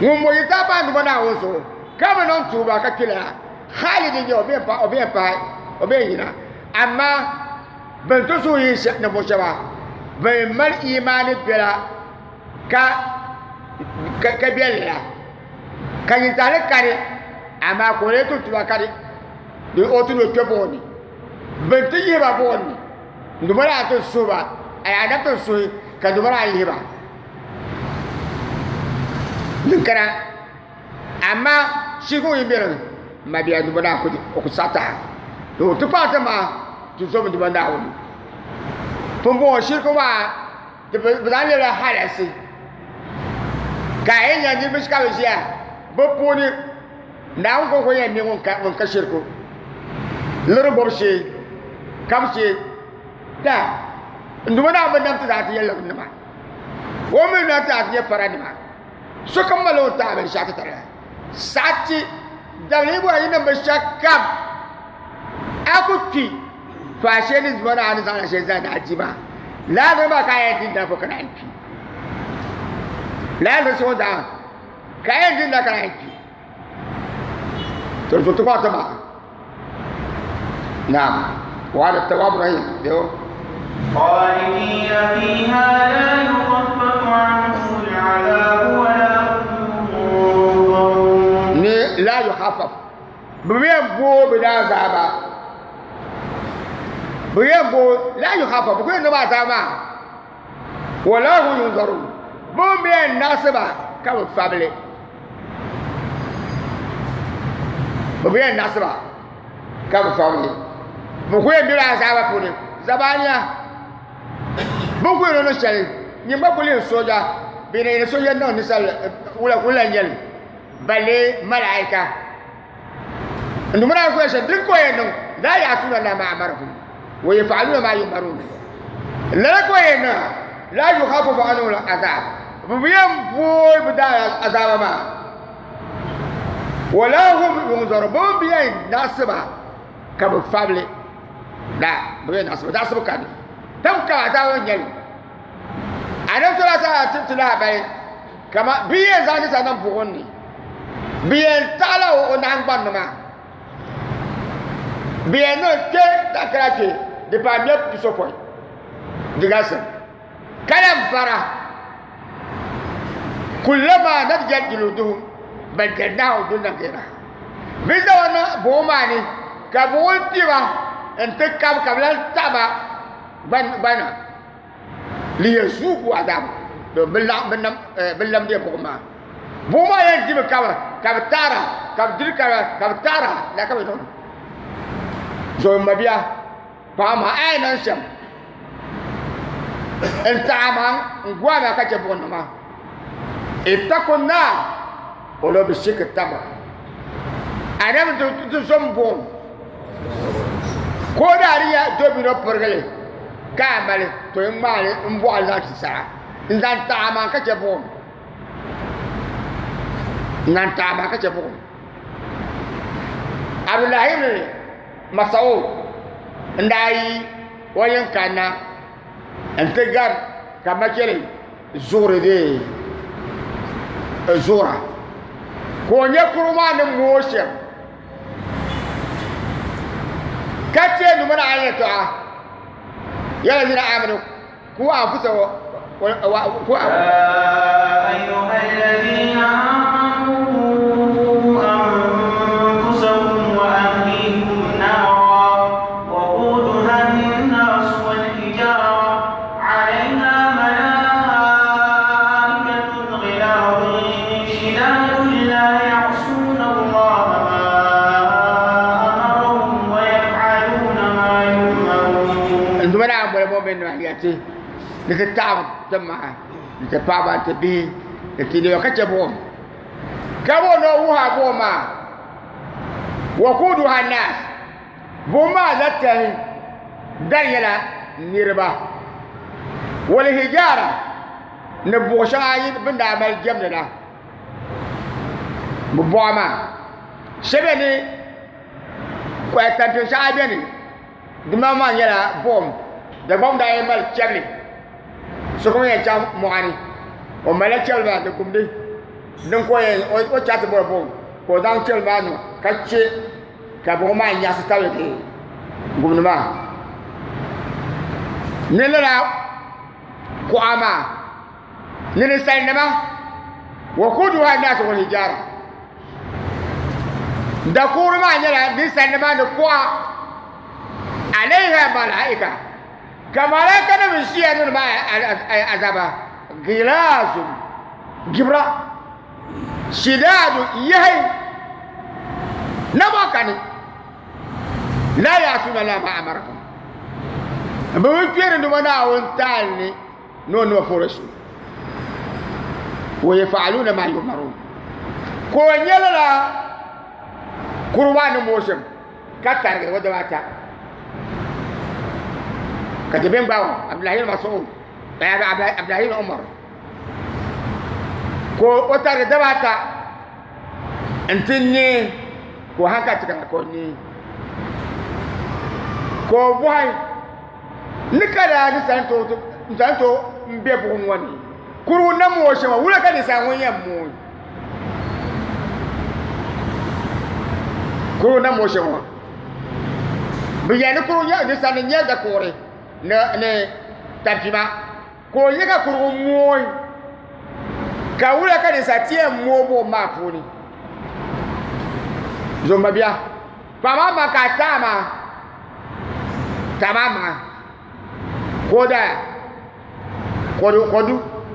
ŋun bo nyintahi pahi n duba Naawuni zuɣu ka bi niŋ tuuba ka kpi lala Khalid n nyɛ o o bɛ yɛn pahi o bɛ yɛn yina amaa bɛn ti suhu yi ninvuɣ shɛba bɛn mali imaani biɛla ka ka biɛli la ka nyintahili kani amaa ka o lee tum tuma ka di o ti no kpe buɣim ni bɛn ti yihi ba buɣim ni Duuma daa ti suhi ba a daa ti suhi ka Duuma daa yihi ba din kana amaa shirigu yi beni mabia Duuma daa o ku saɣi taha to ti paai ti maa ti zomi Duuma Naawuni pumpɔŋɔ shirigu maa bɛ zaŋ lɛbila halasi ka a yi nya niriba ka bɛ ʒiya bɛ puuni Naawuni kɔŋko yɛn mi ŋun ka shiriku liɣiri bɔbu shee kabu shee da n Duuma Naawuni bi nam ti zaa ti yɛlli nima. O mi na ti a ti nyɛ faranima. Sokam mali o ni taai binshɛɣu ti tari la. Saɣiti dabili yi bɔri yi niŋ binshɛɣu kam, a ku kpi faashee ni zuma ni a ni zaŋla shɛli zali ni a di maa. Lala dini maa ka a yɛn di n-daa po ka naan kpi. Lala dini shɛŋa o ni daa ka a yɛn di n-daa ka naan kpi. To to ti ma. Naam. Wa ala tawwab rahim. Deo. خالدين فيها لا يخفف عنهم العذاب ولا هم ينظرون Ni la yukhaffaf. Bɛ yɛn booi bɛ daa azaaba. Bɛ yɛn booi la yukhaffaf. Bɛ ku yɛn niŋ ba azaaba maa. Wala hum yunzarun. Bɛ mi yɛn naɣisi ba ka bɛ fabili. Bɛ bi yɛn naɣisi ba ka bɛ fabili. Bɛ ku yɛn bela azaaba puuni. Zabaniya, bɛ ni ku yɛn niŋ shɛli, nyin gba ku lihi sooja, bɛ ni yɛn sooja niŋ ninsal wula wula n-nyɛ li, balle malaika. N Duuma Naawuni ku yɛli shɛli, din ka o yɛn niŋ, laa ya'suuna Allaha ma amarahum wa yaf'aluuna ma yu'maruun. Lala ka o yɛn niŋ, laa yukhaffafu anhum al-azab, bɛ bi yɛn booi bɛ daa azaaba maa, wa laa hum yunzarun, bɛ mi bi yɛn naɣisi ba ka bɛ fabili, la bɛ bi yɛn naɣisi ba, naɣisibu kani, tam ka azaaba n-nyɛ li. Anabi sallallahu alaihi wasallam ti lahabali kama bi yɛn zaŋ ninsal niŋ buɣum ni bi yɛn taɣala o nahangbaŋ ni maa bi yɛn niŋ kpɛ zaɣ kara kpɛ di paai mɛ pisopɔin di galsim ka lahi bara kullama nadijat juluduhum baddalnahum juludan ghayraha bi zaŋ niŋ buɣum maa ni ka buɣum diba n ti kabi ka bi lahi taɣaba gbana liyazuku azab don bi lamdiya buɣum maa buɣum maa yɛn dimi ka bi taara ka bi diri ka bi taara la ka bi niŋ so n mabia paɣa maa a yɛn niŋ shɛm n taɣa maa n goa maa ka chɛ buɣum nima ittaku naar walaw bi shikki tamra anabi ti zom buɣum ka o daa di ya dobino pirigili ka a mali to n ŋmaali n bɔɣili zaŋ ti sara n zaŋ taɣa maa ka chɛ buɣum n zaŋ taɣa maa ka chɛ buɣum Abdullahi ibn Mas'ud n daa yi o yiŋ kanna n ti gari ka machɛli zuɣuri bee zuɣura ka o nyɛ kuri maa ni mooi shɛm ka teei numa ni a yɛltɔɣa yala zina amanu ku anfusa wa ku أيها الذين آمنوا أنفسكم وأهليكم نارا وقودها الناس والحجارة عليها ملائكة غلاظ شداد لا يعصون الله ما أمرهم ويفعلون ما يؤمرون n duma naa boli momin nima yɛti ni ti taɣam ti maha ni ti paɣaba ni ti bihi ni ti lɛba ka chɛ buɣum ka bo ni o wuhi a buɣum maa wakuduha nas Buɣum maa la tɛhi dari nyɛla niriba wal-hijaara ni buɣ shɛŋa yi bɛ ni daa mali jɛmdi la bɛ buɣa maa shɛba bɛ ni tampin shɛŋa beni di maŋmaŋ nyɛla buɣim Dagbaŋ daa yɛn mali chɛbili sokam yɛn chaŋ mɔɣuni o malila chɛbili maa di kumdi din ka o yɛn o chaŋ ti bɔri buɣim ka o zaŋ chɛbili maa niŋ ka che ka buɣum maa nyaɣasi tabili bihi gumdi maa ni lala kuɣa maa ni ninsal nima wakuduha nasu wal hijara dakuuri maa nyɛla ninsal nima ni kuɣa alaiha malaika ka malaika nim n ʒiya ni maa azaba gilazun gibra shidaadu yahi naba kani la yasuna la ma amarahum bi bi kperi nima Naawuni taali ni ni o nima puhiri su wa yafaluna ma yumarun ka o nyɛ lala kuri maa ni mooi shɛm ka tarigi o daba ata ka ti bɛn gbaai o Abdullahi ibn Mas'ud Abdullahi ibn Umar. Ka o tarigi daba ata nti neei ka o hankali ti kana ka o neei. Ka o bɔhi, Ni ka daa ni sani tooi n sani tooi n be buɣim ŋɔ ni? Kurigu na mooi shɛm maa, wula ka ninsal ŋun yɛn mooi? Kurigu na mooi shɛm ŋɔ, bɛ yɛli ni kurigu nyɛ ninsal ni nyɛ dakuɣuri ni ni tampima ka o nyɛ ka kurigu mooi ka wula ka ninsal ti yɛn mooi buɣim maa puuni? Zomba bia, paɣa maa ma ka a taai maa, taai maa maŋa ka o daa kodu kodu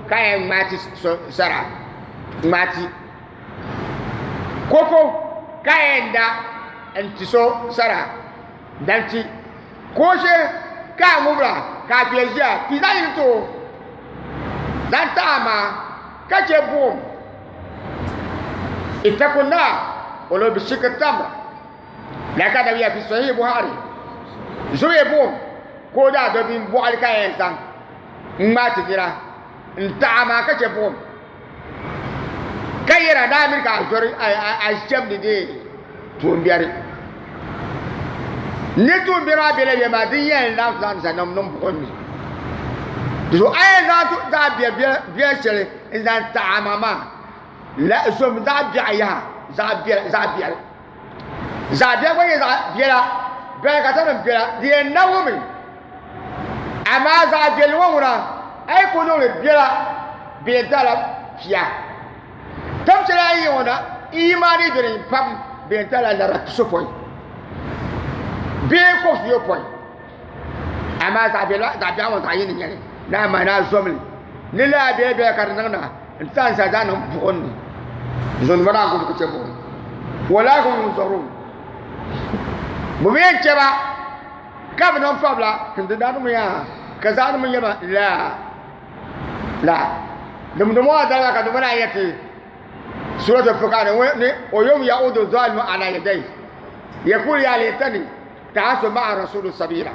ka yɛn ŋmaai ti sara ŋmaai ti koko ka yɛn da n ti so sara dan ti ka o ʒe ka a ŋubira ka a kpɛ ʒiya pii zaɣ yini ti o zaŋ taɣa maa ka chɛ buɣum itaku naar walaw bishikki tamra laka da ya fi sahih buhari zuɣu buɣum ka o daa do bin bɔɣali ka yɛn zaŋ n ŋmaai ti nira n taɣa maa ka chɛ buɣum ka yɛra ni a mini ka a zori a jɛmdi dee tuumbiɛri ni tuumbiɛri maa bela bɛ maa din yɛn laɣim zaŋ zaŋ niŋ niŋ buɣum ni di zuɣu a yɛn zaŋ zaɣ biɛla shɛli n zaŋ taɣa ma maa la zom zaɣ biɛɣu yaha zaɣ biɛla zaɣ biɛli zaɣ biɛla gba nyɛ zaɣ biɛla biɛla ka sanim biɛla di yɛn nawumi amaa zaɣ viɛlli ŋɔ ŋuna a yi ku niŋli biɛla bee dala pia tam shɛli a yi ŋɔ na imani bini pam bee dala lara pisopɔin bee kɔbisiyopɔin amaa zaɣ biɛla zaɣ biɛɣu ŋɔ zaɣ yini nyɛli ni a maa ni a zomli ni laa biɛla biɛla ka di niŋ na n ti a zaŋ niŋ buɣum ni zon ba maa gubi ku chɛ buɣum wala hum yunzarun bɛ bi yɛn chɛ ba ka bi niŋ fabila di daa niŋmi yaa ka zaɣ niŋmi yɛma la la dimdimo a dala ka dimo na yɛti surat al-furqan ni o yawm ya'udu zalimu ala yadayhi yaqulu ya laytani ta'asu ma'a rasulu sabila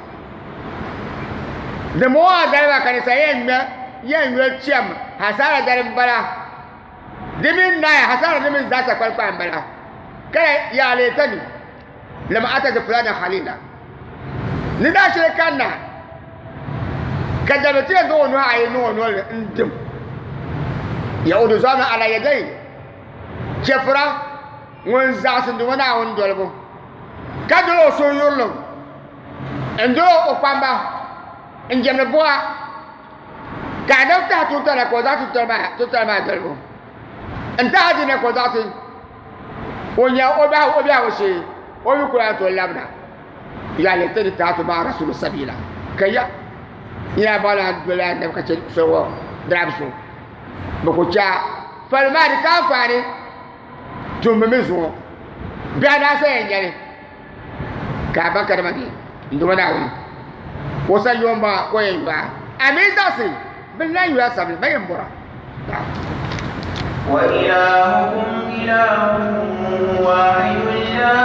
dimo a dala ka ni sa yɛn ŋmɛ yɛn yoli chɛm hasara dali n bala di mini naaya hasara di mini zaasa kpalikpahi n bala ka ya laytani lam atazi fulana khalila ni daa shiri kanna ka dabi ti yɛn zaŋ o nuhi ayi niŋ o noli n dim yaudu zalima ala yadai chɛfura ŋun zaɣisi Duuma Naawuni dolibu ka doli o suhuyurilim n doli o kpamba n jɛmdi buɣa ka anabi tahi tuntali ka o zaɣisi tuntali maa dolibu n tahi diina ka o zaɣisi o nya o biɛhigu o biɛhigu shee o mi ku lahi tooi labina ya laitani taatu ma'a rasuli sabila ka ya ya ba lahi doli anabi ka chɛ soli ŋɔ dirabi so bɛ ku chɛ a fali maa di ka anfaani tummi mi zuɣu biɛhi daa sa yɛn nyɛli ka a baŋ kadama ni n Duuma Naawuni o sa yom maa ka o yɛn yo a a mi zaɣisi bɛ lahi yo a sabili ma yɛn bɔra وإلهكم إله واحد لا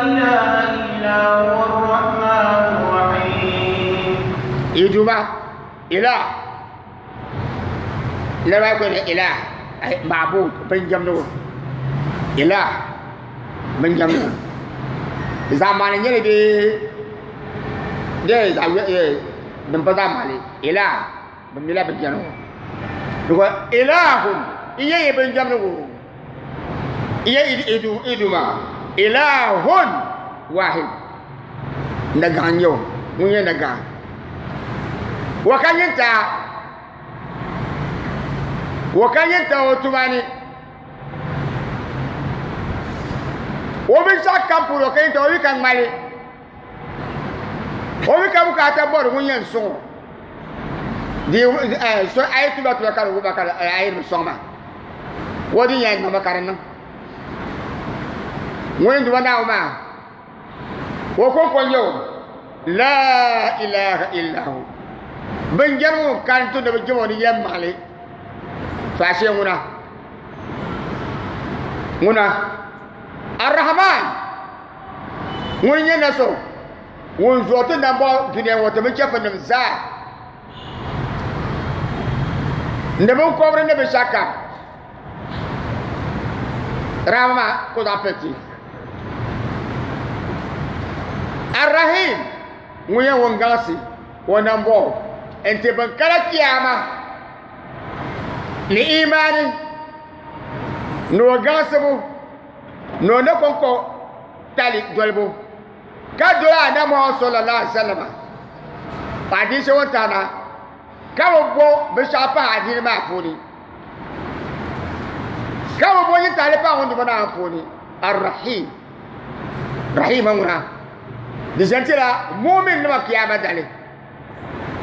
إله إلا هو الرحمن الرحيم Yi Duuma ilah laba ko ne ilah ay ma'bud bin jamdu ilah bin jamdu zamani nyɛli di de din pa zamani ilah bi mila bin jamdu ko ilahun iye ye bin jamdu iye idu iduma ilahun wahid nagaŋ nyɛ o ŋun nyɛ nagaŋ wa ka nyinta wa ka nyinta o tuma ni o binshaɣu kam puuni o ka nyinta o mi ka ŋmali o mi ka bukaata bɔri ŋun yɛn sɔŋ o di so a yi tuma tuma ka di wuba ka a yi bi sɔŋ ma o din yɛn niŋmi ka di niŋ ŋun duma naawuni maa o konko n-nyɛ o laa ilaha illa hu bin jɛrigu ŋun kani ti ni bi jɛm o ni yɛlimaŋli faashee ŋuna ŋuna arrahman ŋun nyɛ na so ŋun zuɣu ti nambɔɣu dunia ŋɔ ti mini chɛfurinim zaa ni binkɔbiri ni binshɛɣu kam. Rahama maa ka o zaŋ pili ti. Arrahim ŋun nyɛ ŋun gaŋsi o nambɔɣu n-ti bɛn kana kiyama ni imaani ni o gaŋsibu ni o ni kɔŋko tali dolibu ka doli Anabi Muhammad sallallahu alaihi wasallam hadiisi ŋɔ tahina ka bi bo binshɛɣu pahi adiini maa puuni ka bi bo nyintahali pahi ŋun duba Naawuni puuni arrahim rahima ŋuna di ʒɛn tila mumin nima kiyama dali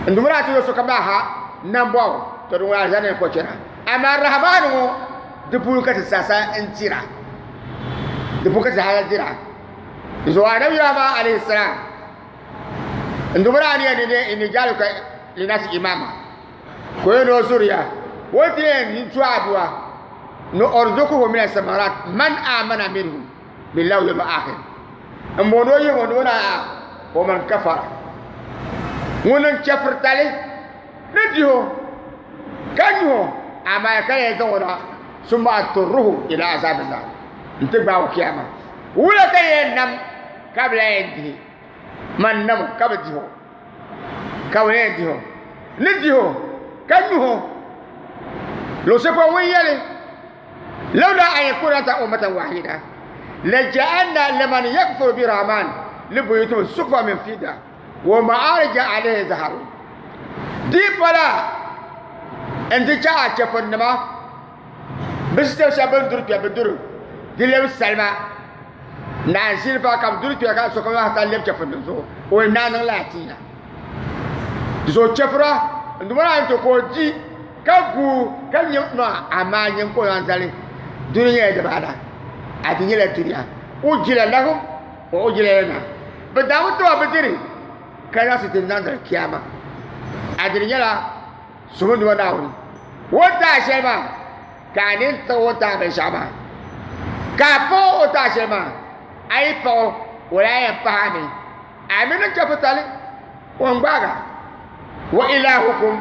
n duba naa ti yo sokam maa ha nambɔɣu to di ŋuna alizanda ni ko chɛna amaa rahmani ŋɔ di puuni ka ti sasa n dira di puuni ka ti sasa dira zuɣu anabi Ibrahima alayhi salam n duba naa ni yɛn ni inni jaaluka linasi imama ka o yɛn ni o zuriya o ti yɛn ni tu aduwa ni orzukuhu min asamarat man amana minhum billahi wal yawmil akhir n booni o yihi o ni na o man kafara ŋun n chɛfuritali ni diho ka nyuho amaa ka yɛn zaŋ o na summa aturruhu ila azabillah n ti gbaai o kiyama wula ka yɛn nam ka bi lahi yɛn dihi man nam ka bi diho ka bi yɛn diho ni diho ka nyuho luɣushɛli polo ŋun yɛli lawla an yakuna ta ummatan wahida laja'alna liman yakfuru birahman libuyutihim suqfa min fidda wa ma'arija alayhi yazharun di pala n ti chaɣ a chɛfurinima bɛ shɛb shɛba bɛn duri kpɛ bɛ duri di lɛbi salima ni anzinfa ka bɛ duri kpɛ ka sokam zaa sa lɛbi chɛfurinim zuɣu o yi naai niŋ laatiya di zuɣu chɛfura n duma naa ni to ka o di ka guui ka nyɛ no amaa nyɛ ka o zaŋ zali duni nyɛla dibaana a di nyɛla dunia ujila lahum wa ujila lana bɛ daami tiba bɛ diri ka zaŋsi ti niŋdiri kiyama a diri nyɛla suhu nima Naawuni o ni taai shɛli maa ka a nini tiɣi o ni taai binshɛɣu maa ka a paɣ o o taai shɛli maa a yi paɣ o o lahi yɛn pahi a mi a mi niŋ chɛfutali o ni gbaag a wa ilahukum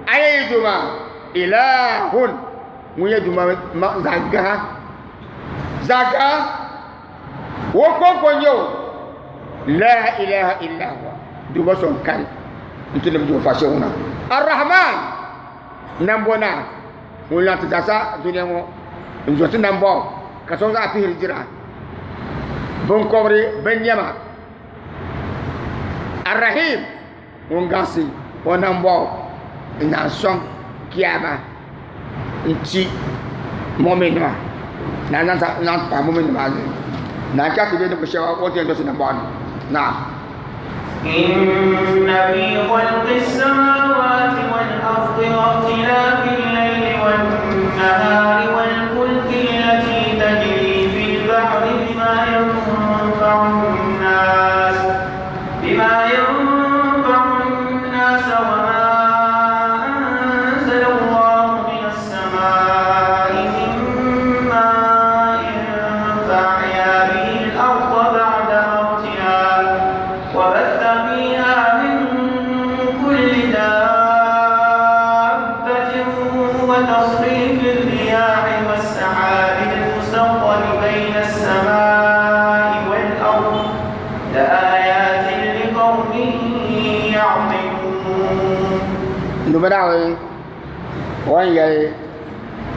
a yɛn yi duuma ilahun ŋun nyɛ duuma zaɣ gaha zaɣ gaha o kɔŋko n-nyɛ o la ilaha illa huwa duuma so n-kani nti lim duuma faashee ŋuna arrahman nambo naa ŋun lahi ti zaasa dunia ŋɔ n-zo ti nambɔɣu ka so zaa pihiri dira binkɔbiri binnɛma arrahim ŋun gaɣisi o nambɔɣu n-naan sɔŋ kiyama n-ti muminnima naan zaŋ ti pahi muminnima maa zuɣu naan chaŋ ti be ninvuɣ shɛba o ni ti yɛn dolisi nambɔɣu ni. Naam. إن في خلق السماوات والأرض واختلاف الليل والنهار والفلك التي تجري في البحر بما ينفع الناس بما ينفع الناس وما أنزل الله من السماء من ماء فأحيا به الأرض بعد موتها وبث فيها من كل دابة وتصريف الرياح والسحاب المسخر بين السماء والأرض لآيات لقوم يعقلون. Duuma Naawuni o ni yɛli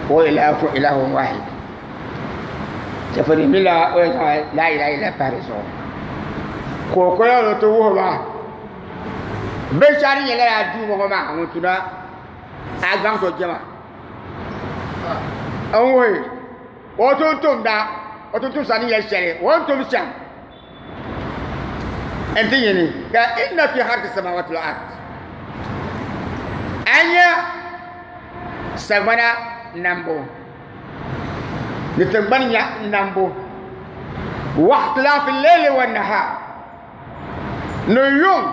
wa ilahukum ilahun wahid chɛfurinim mila o yɛn zaŋ la ilaha illallah pahi di zuɣu ka o kuli ni ti wuhi ba binshɛɣu din nyɛ lala duuma ŋɔ maa ŋun tuna a zaŋ so jɛma n wuhi o tumtumda o tumtumsa ni yɛli shɛli o ni tum shɛm n ti nyini ka inna fi halki samawati wal ard a nya sagbana nambu ni tiŋgbani nambu wa ikhtilafi leyli wa nahar ni yuŋ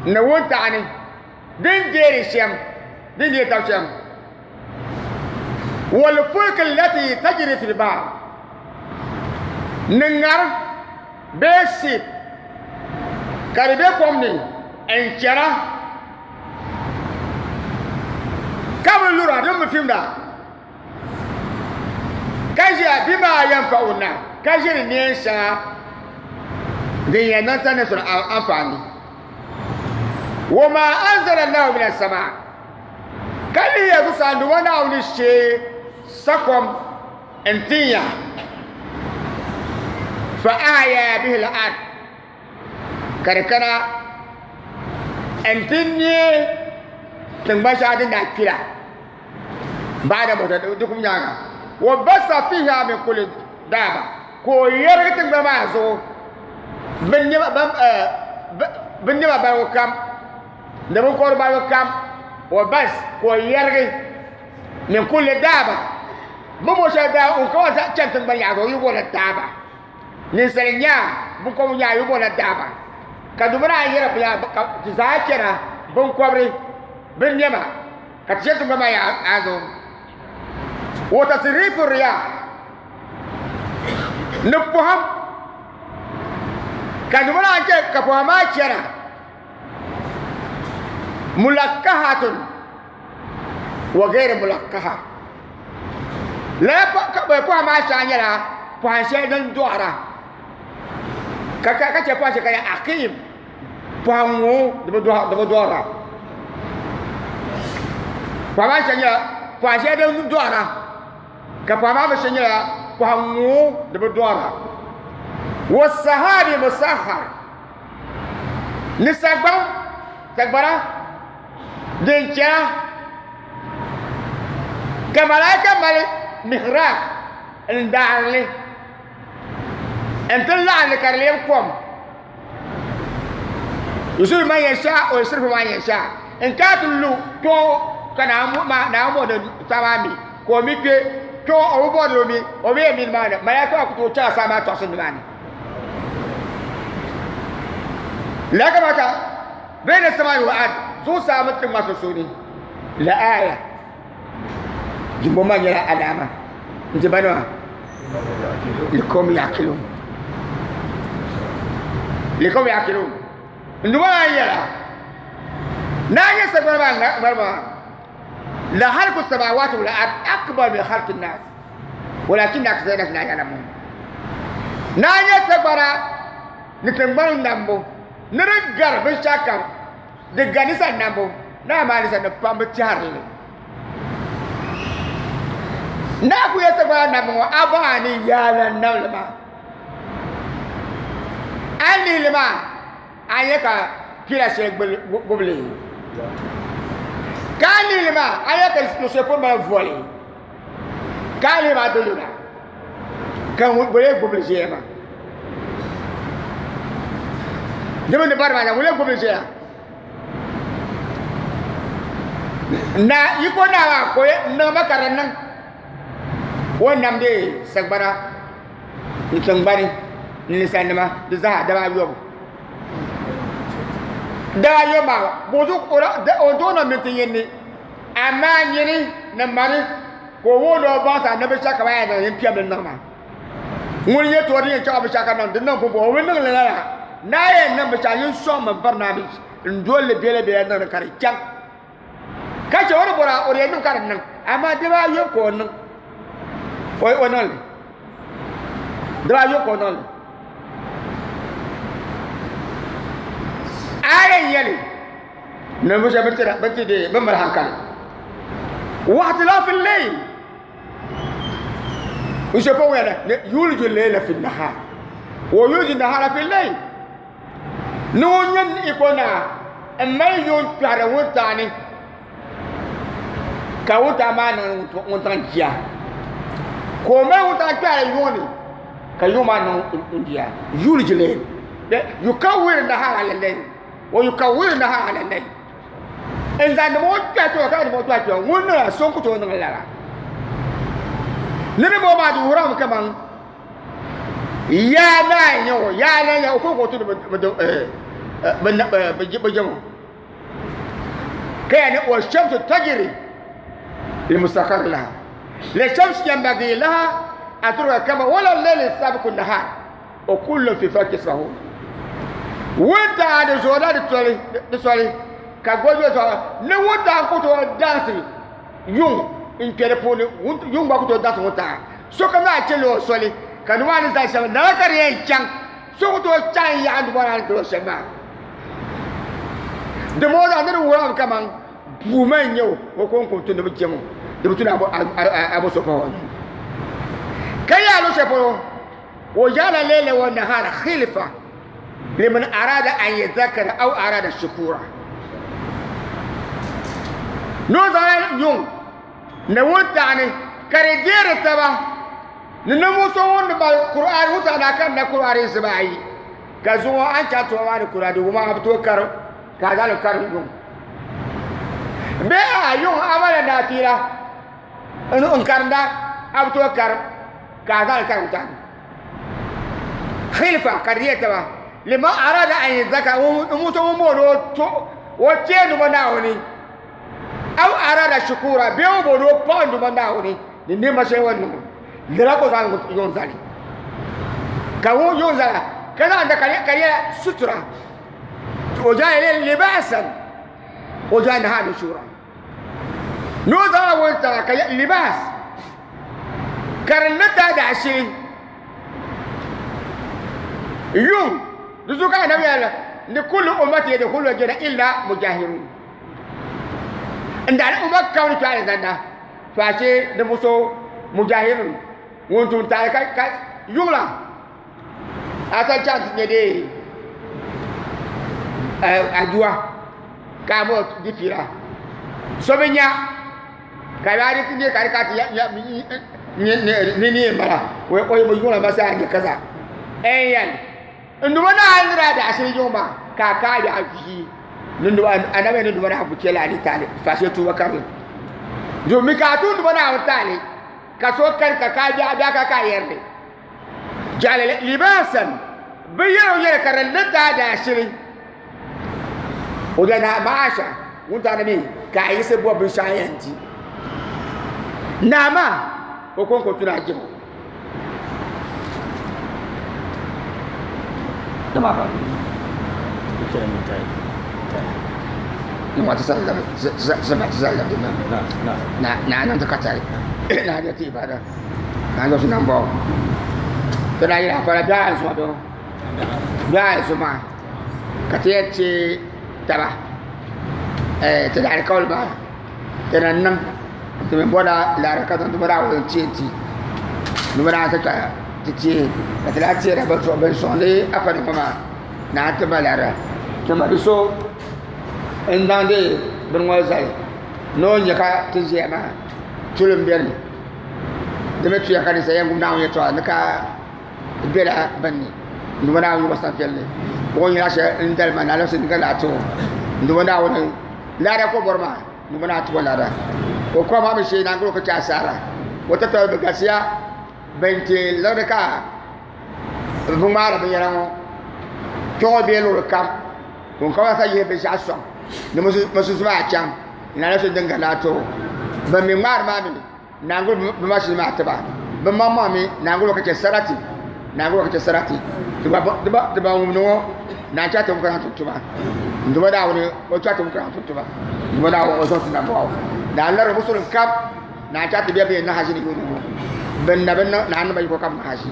ni wuntaɣa ni din deeri shɛm din deeri tab shɛm wal fulki allati tajri fil bahr ni ŋari bee ship ka di be kom ni n chana ka bi lura din bi fimda. Ka ʒiya bima yanfa'u nas, ka ʒiri neen shɛŋa din yɛn niŋ sani sɔri anfaani. Wa ma anzala Allahu mina sama, ka lihiya zuɣusaa ni wa Naawuni shee sakom n-tin ya, fa ahya bihi al-ard, ka di kana n-ti neei tiŋgbani shɛŋa din daa kpi la baada mawtiha di kum nyaaŋa, wa basa fiiha min kulli daaba, ka o yɛrigi tiŋgbani maa zuɣu binnɛma balibu kam ni binkɔbiri balibu kam, wa bas ka o yɛrigi min kulli daaba, bɛ bo shɛli daa n ka chani tiŋgbani yaɣa zuɣu yi booni daaba. Ninsal nya binkɔbigu nya yi bola daaba ka di bini a yɛra biya ka ti zaa chɛna binkɔbiri binnɛma ka ti chɛ tiŋgbani maa yaɣa a zuɣu wa tasrifu riyah ni pɔhim ka di bini a chɛ ka pɔhim maa chɛna mulakkahatun wa ghairi mulakkaha lala pɔhim maa shɛŋa nyɛla pɔhim shɛli din dɔɣira ka chɛ pɔhim shɛli ka nyɛ akim pɔhim ŋɔ di bi dɔɣira pɔhim maa shɛŋa nyɛla pɔhim shɛli din dɔɣira ka pɔhim maa mi shɛli nyɛla pɔhim ŋɔ di bi dɔɣira wa sahabi musahar ni sagbaŋ sagbana din chɛna ka malaika mali mihrab n daarili n ti laɣimli ka di lebi kom yusibu man yasha wa yusrifu man yasha n kana ti lu kpɛ ka Naawuni bɔri ni saa maa mi ka o mi kpɛ kpɛ o bi bɔri ni o mi o mi yɛn mi nimaani malaika maa ku tooi chɛla saa maa tɔɣisi nimaani lala kamata bayna samai wal ard zuɣusaa mini tiŋ maa sunsuuni la aya dimbɔŋɔ maa nyɛla alaama n-ti ba nima liqawmin ya'qilun liqawmin ya'qilun n duba maa yɛla naa nyɛ sagbana maa ŋmari maa la halku samawati wal ard akbar min halki nas walakin akthara nas la ya'lamun naa nyɛ sagbana ni tiŋgbani nambu ni di gari binshɛɣu kam di gari ninsal nambu ni amaa ninsal nim pam bi tɛhiri li naa ku yɛli sagbana nambu ŋɔ a baŋ a ni yaa lan nam li maa a ni lihi li maa a nya ka pila shɛli gbubi li ka a lihi li maa a nya ka luɣ shɛli polo mali voli ka a lihi maa di luna ka ŋun lee gbubi li ʒiya maa di mini di bari maa ŋun lee gbubi li ʒiya na yiko naa maa ka o niŋ ma ka di niŋ o ni namdi sagbana ni tiŋgbani ni ninsalinima di zaa daba ayɔbu daba ayɔbu maa o ni tooi niŋ minti yini amaa nyini ni mani ka o wuhi ni o baŋsi a ni binshɛɣu ka ba yɛn niŋ yɛn piɛm li niŋ maa ŋuni yɛ toori yɛn chaŋ binshɛɣu ka niŋ di niŋ pumpɔŋɔ o bi niŋ li lala naa yɛn niŋ binshɛɣu yin sɔŋ mi biri naa n doli li biɛla biɛla niŋdi ka di chaŋ ka chɛ o ni bɔra o di yɛn niŋ ka di niŋ amaa dibaa ayobu ka o niŋ o niŋ li dibaa ayobu ka o niŋ li a yɛn yɛli ninvuɣu shɛba bin ti deei bin mali hankali wahtilafi layl n shɛ pɔŋ yɛla ni yuliju layla fi nahar wa yuliju nahara fi layl ni ŋun nyɛ iko naa n mali yuŋ kpɛhiri wuntaŋ ni ka wuntaŋ maa niŋ wuntaŋ jia ka o mali wuntaŋ kpɛhiri yuŋ ni ka yuŋ maa niŋ n jia yuliju layl yukawir nahara ala layl wa yukawir nahara ala layl n zaŋdi ma o kpɛhi kpɛŋɔ ka zaŋdi ma o kpɛhi kpɛŋɔ ŋun niŋla so n ku tooi niŋ lala ni di bɔŋɔ maa di wuhirimi kaman yaa naa n-nyɛ o yaa naa n-nyɛ o ko ka o tundi bɛ jɛma ka yɛli ni wa shamsu tajiri limustakar laha la shamsu yanbaghi laha an tudrika al-qamar wala al-layli sabiqu an-nahar wa kullun fi falaki yasbahun wuntaŋa di zoorila di soli ka goli do zuɣu ni wuntaŋa ku tooi daŋsi yuŋ n kpɛ di puuni yuŋ gba ku tooi daŋsi wuntaŋa. Sokam zaa chɛla o soli, ka nimaani ni zali shɛm, lala ka di yɛn chaŋ. So ku tooi chaŋ yaɣa nimaani ni tiri o shɛm maa. Dimbɔŋɔ zaa ni di wuhirimi kaman bua maa n-nyɛ o, o kɔŋko n-tu ni bɛ cham o, di bi tu ni a bo so pahi o zuɣu. Ka yaa luɣ shɛli polo, o ja'ala layla wa nahara khilfa liman arada an yadhakkara aw arada shukura. Ni o zaŋla yuŋ ni wuntaɣa ni ka di deeri taba ni ninvuɣ so ŋun ni mali Kur'aani wuntaɣa ni a karimla Kur'aani ziba ayi ka zuŋɔ a ni chaŋ tuma maa ni Kur'aani di wuma a bi tooi karim ka a zaŋ li karim yuŋ bee a yuŋ a malila naafila n karinda a bi tooi karim ka a zaŋ li karim wuntaɣa ni khilfa ka di deeri taba liman arada an yadhakara ninvuɣ so ŋun booni o teei numa Naawuni aw arada shukura bee o booni o paɣa n Duuma Naawuni ni nɛma shɛli o ni niŋ lala ka o zaŋ yuŋ zali ka ŋun yuŋ zala ka zaŋda ka di nyɛla sutura o ja'ala libasan o ja'ala naha nushura ni o zaŋla wuntaŋa ka libas ka di lita daashili yuŋ di zuɣu ka anabi yɛli ni kullu ummati yadkhulu aljanna illa mujahirun n daani umma kam ni kpɛ alizanda faashee ninvuɣu so mujahirun ŋun tum taali ka yuŋla a san chaŋ ti nyɛ dee aduwa ka a mo di fiila so bi nya ka yaa di nyɛ ka di ka ti ni ni yɛn bala o bi yuŋla masaa nyɛ kaza ɛn yɛli n duba na a nira da ashiri yuŋ maa ka a ka a vihi ni duba anabi ni duba na bu chɛla ni taali faashee tuuba karili domin ka a tum duba na taali ka so kari ka ka a bia ka ka yɛrili ja'ala libasan bi yɛri o yɛli ka di li daa da ashiri o da na maasha ŋun ta ni mi ka a yiɣisi bɔbi binshɛɣu yɛn di naa maa o kɔŋko tuna a jɛma naa niŋ ti ka tari naa nyɛ ti ibada naa nyɛ ti nambɔɣu ti daa yɛli afara biɛɣu ayi suma biɛɣu ayi suma ka ti yɛn ti taba ti daalikauli maa ti ni niŋ ti mi bɔrila laara ka zaŋ ti bɔri awɔi n-ti ti ni bɛ naan ti ka ti teei ka ti lahi teera bɛ zuɣu bɛn sɔŋdi afa ni ŋɔ maa naan ti ba laara ti ma bi so n-zaŋdi bini ŋɔ zali ni o nya ka ti ʒiya maa tulim beni di mi tuya ka ninsal yɛn gum Naawuni yɛltɔɣa ni ka bela bini ni n-duuma Naawuni yubu sanpiɛlli o nyɛla shɛli n-dali ma ni alabisi ni ka lahi ti o n-duuma Naawuni laara ka o bɔri maa ni bɛ naa ti o laara o kɔha maa mi shee naan guli o ka chɛ asaara o tatabo bɛ galisiya ban ti liɣiri ka bɛ ŋmaari binyɛra ŋɔ kpe ŋɔ bee luɣuli kam ŋun ka sa yihi binshɛɣu sɔŋ ni musulinsi maa chaŋ ni alaafee din gari laa ti o ban mi ŋmaari maa mi naan guli bɛ mashini maa tiba bɛ maŋmaŋ mi naan guli ba ka chɛ sarati naan guli ba ka chɛ sarati ti ban wumdi ŋɔ naan chɛ ti ka zaŋ tuma n duba Naawuni o chɛ ti ka zaŋ tuma n duba Naawuni o zaŋ ti nambɔɣu naan larigi musulim kam naan chɛ ti bɛ bɛ niŋ haji ni yuuni ŋɔ bin na bi niŋ naan niŋ ba yiko ka bi niŋ haji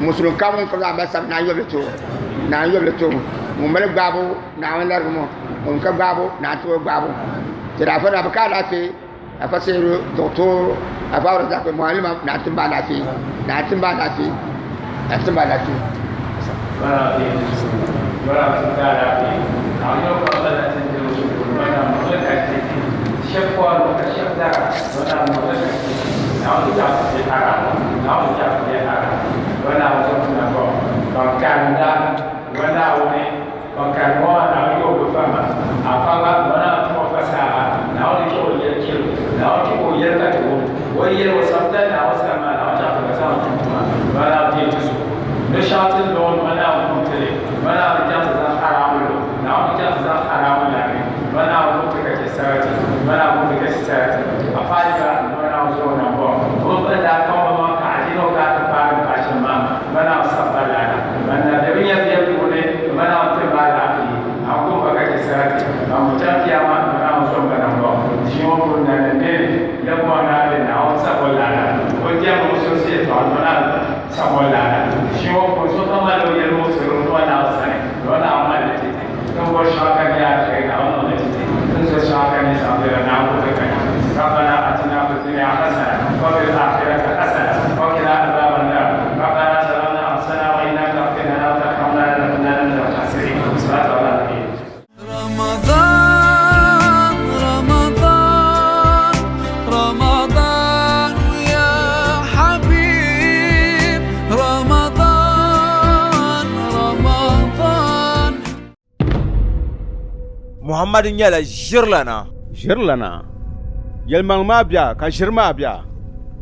musulim kam ŋun ka zaŋ mali sabi naan yobili ti o naan yobili ti o ŋun mali gbaabu Naawuni larigi mo ŋun ka gbaabu naan ti o gbaabu ti daa fɔna bi ka alaafee afa seeru doctor afa razak mualima na tin ba lafi na tin ba lafi na tin ba lafi. Ban kari ŋɔ maa Naawuni yi o bi fa ma, a fa ba, o naan ti o fasaha, Naawuni chɛ o yɛli chɛbu, Naawuni chɛ ka o yɛli ka ti wum, o yi yɛli o sabitali Naawuni sani maa, Naawuni chaŋ ti ka zaŋ tum tuma, ba naan deei ti zuɣu. Ni shɛŋa ti ni niŋ ma Naawuni kum ti li, ma Naawuni chaŋ ti zaŋ haraamu lo, Naawuni chaŋ ti zaŋ haraamu lari, ma Naawuni kum ti ka chɛ sarati, ma Naawuni kum ti ka chɛ sarati. A faali ba, ma Naawuni zuɣu nambɔɣu. O bi pili daa kpaŋ ba maŋ ka adiini o ka ti paai din pahi shɛm maa, ma Naawuni sabi ba lana. Ban na be bɛ nyɛviya puuni, bɛ ma Naawuni ti ba alaafee, a kum ba ka chɛ sarati, ban ku chaŋ Kiyama, bɛ Naawuni zom ba nambɔɣu. Ʒii ŋɔ puuni na ni beni, ya bɔhi naa bɛ Naawuni sabi o lana, o jɛmbu musulinsi yɛltɔɣa. dɔna sabo lana shi ŋɔ ko sokam mali o yɛlimuɣisiri ni o Naawuni sani ni o Naawuni mali li ti ti. Ti ni bɔri shɛŋa ka di nyɛ alheri Naawuni niŋ li ti ti. Ti ni zɔri shɛŋa ka di nyɛ zaɣ biɛla Naawuni ku ti ka li. Rabbana atina fi dunya hasana wa fil akhirati hasana wa qina azaban nar. Rabbana zalamna anfusana wa in lam taghfir lana wa tarhamna lanakunanna minal khasirin. Salatu ala nabi. رمضان رمضان رمضان يا حبيب رمضان رمضان Muhammadu nyɛla ʒirilana. Ʒirilana. Yɛlimaŋli maa bia ka ʒiri maa bia.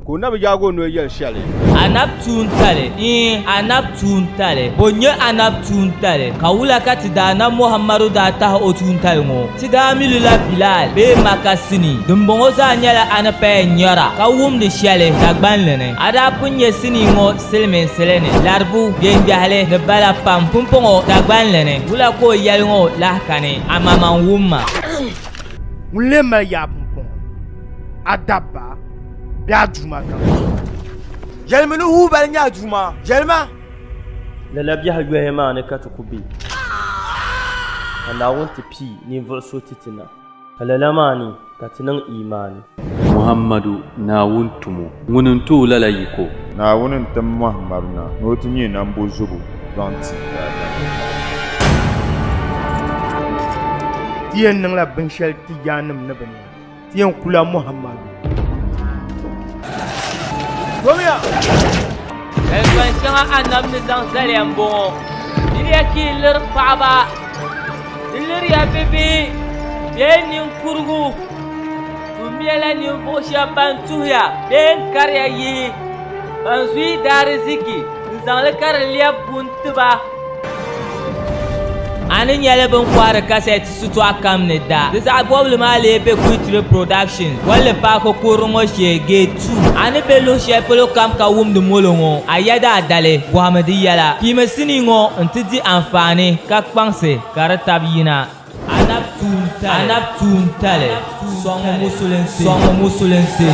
Ka o na bi yaag o noli yɛli shɛli. Anab tuuntali, Iin, anab tuuntali. Bɔ n-nyɛ anab tuuntali? Ka wula ka ti Daanab Muhammadu daa tahi o tuuntali ŋɔ? Ti daa mi li la Bilal bee Maka sinii. Dimbɔŋɔ zaa nyɛla a ni paya nyara ka wumdi shɛli Dagbanli ni. A daa pun nya sinii ŋɔ silimiinsili ni, laribu, gengahili ni bala pam. Pumpɔŋɔ Dagbanli ni, wula ka o yɛli ŋɔ lahi kani? Amaŋmaŋ wumma. Ŋun lee mali yaa pumpɔŋɔ? A dabba bee a duuma kam? Yɛlimi ni Hubal nyɛ a duuma, yɛlima! Lala biɛhi yɔhi maa ni ka ti ku be, ka Naawuni ti pii ninvuɣ so ti ti na, ka lala maa ni ka ti niŋ iimaani. Muhammadu, Naawuni tumo, ŋuni n-ti o lala yiko. Naawuni n-tim Muhammadu na ni o ti nyɛ nambozubo zaŋ ti daadama. Ti yɛn niŋla binshɛli ti yaannim ni bi niŋ. Ti yɛn kula Muhammadu. Tomiya! Kalipan shɛŋa Annabi ni zaŋ zaliya m-bɔŋɔ, Miriya ka yi liri paɣiba, di liriya bibihi bee niŋkurugu, Tummiya la ninvuɣ shɛb ban tuhiya bee n-kariya yihi, ban zuyi daariziki n-zaŋ li ka di lɛbi buni ti ba. A ni nyɛli bɛ ni kɔhiri kasɛti sitɔɣu kam ni da. Di zaɣ bɔbili maa lee be Kuitri Productions, Bolli Paaki kurili ŋɔ shee, Gate 2. A ni be luɣ shɛli polo kam ka wumdi molo ŋɔ, a yɛda a dali, bɔhimi di yɛla. Piimi sinii ŋɔ nti di anfaani ka kpaŋsi ka di tabi yina. Anab tuuntali, sɔŋmi musulinsi.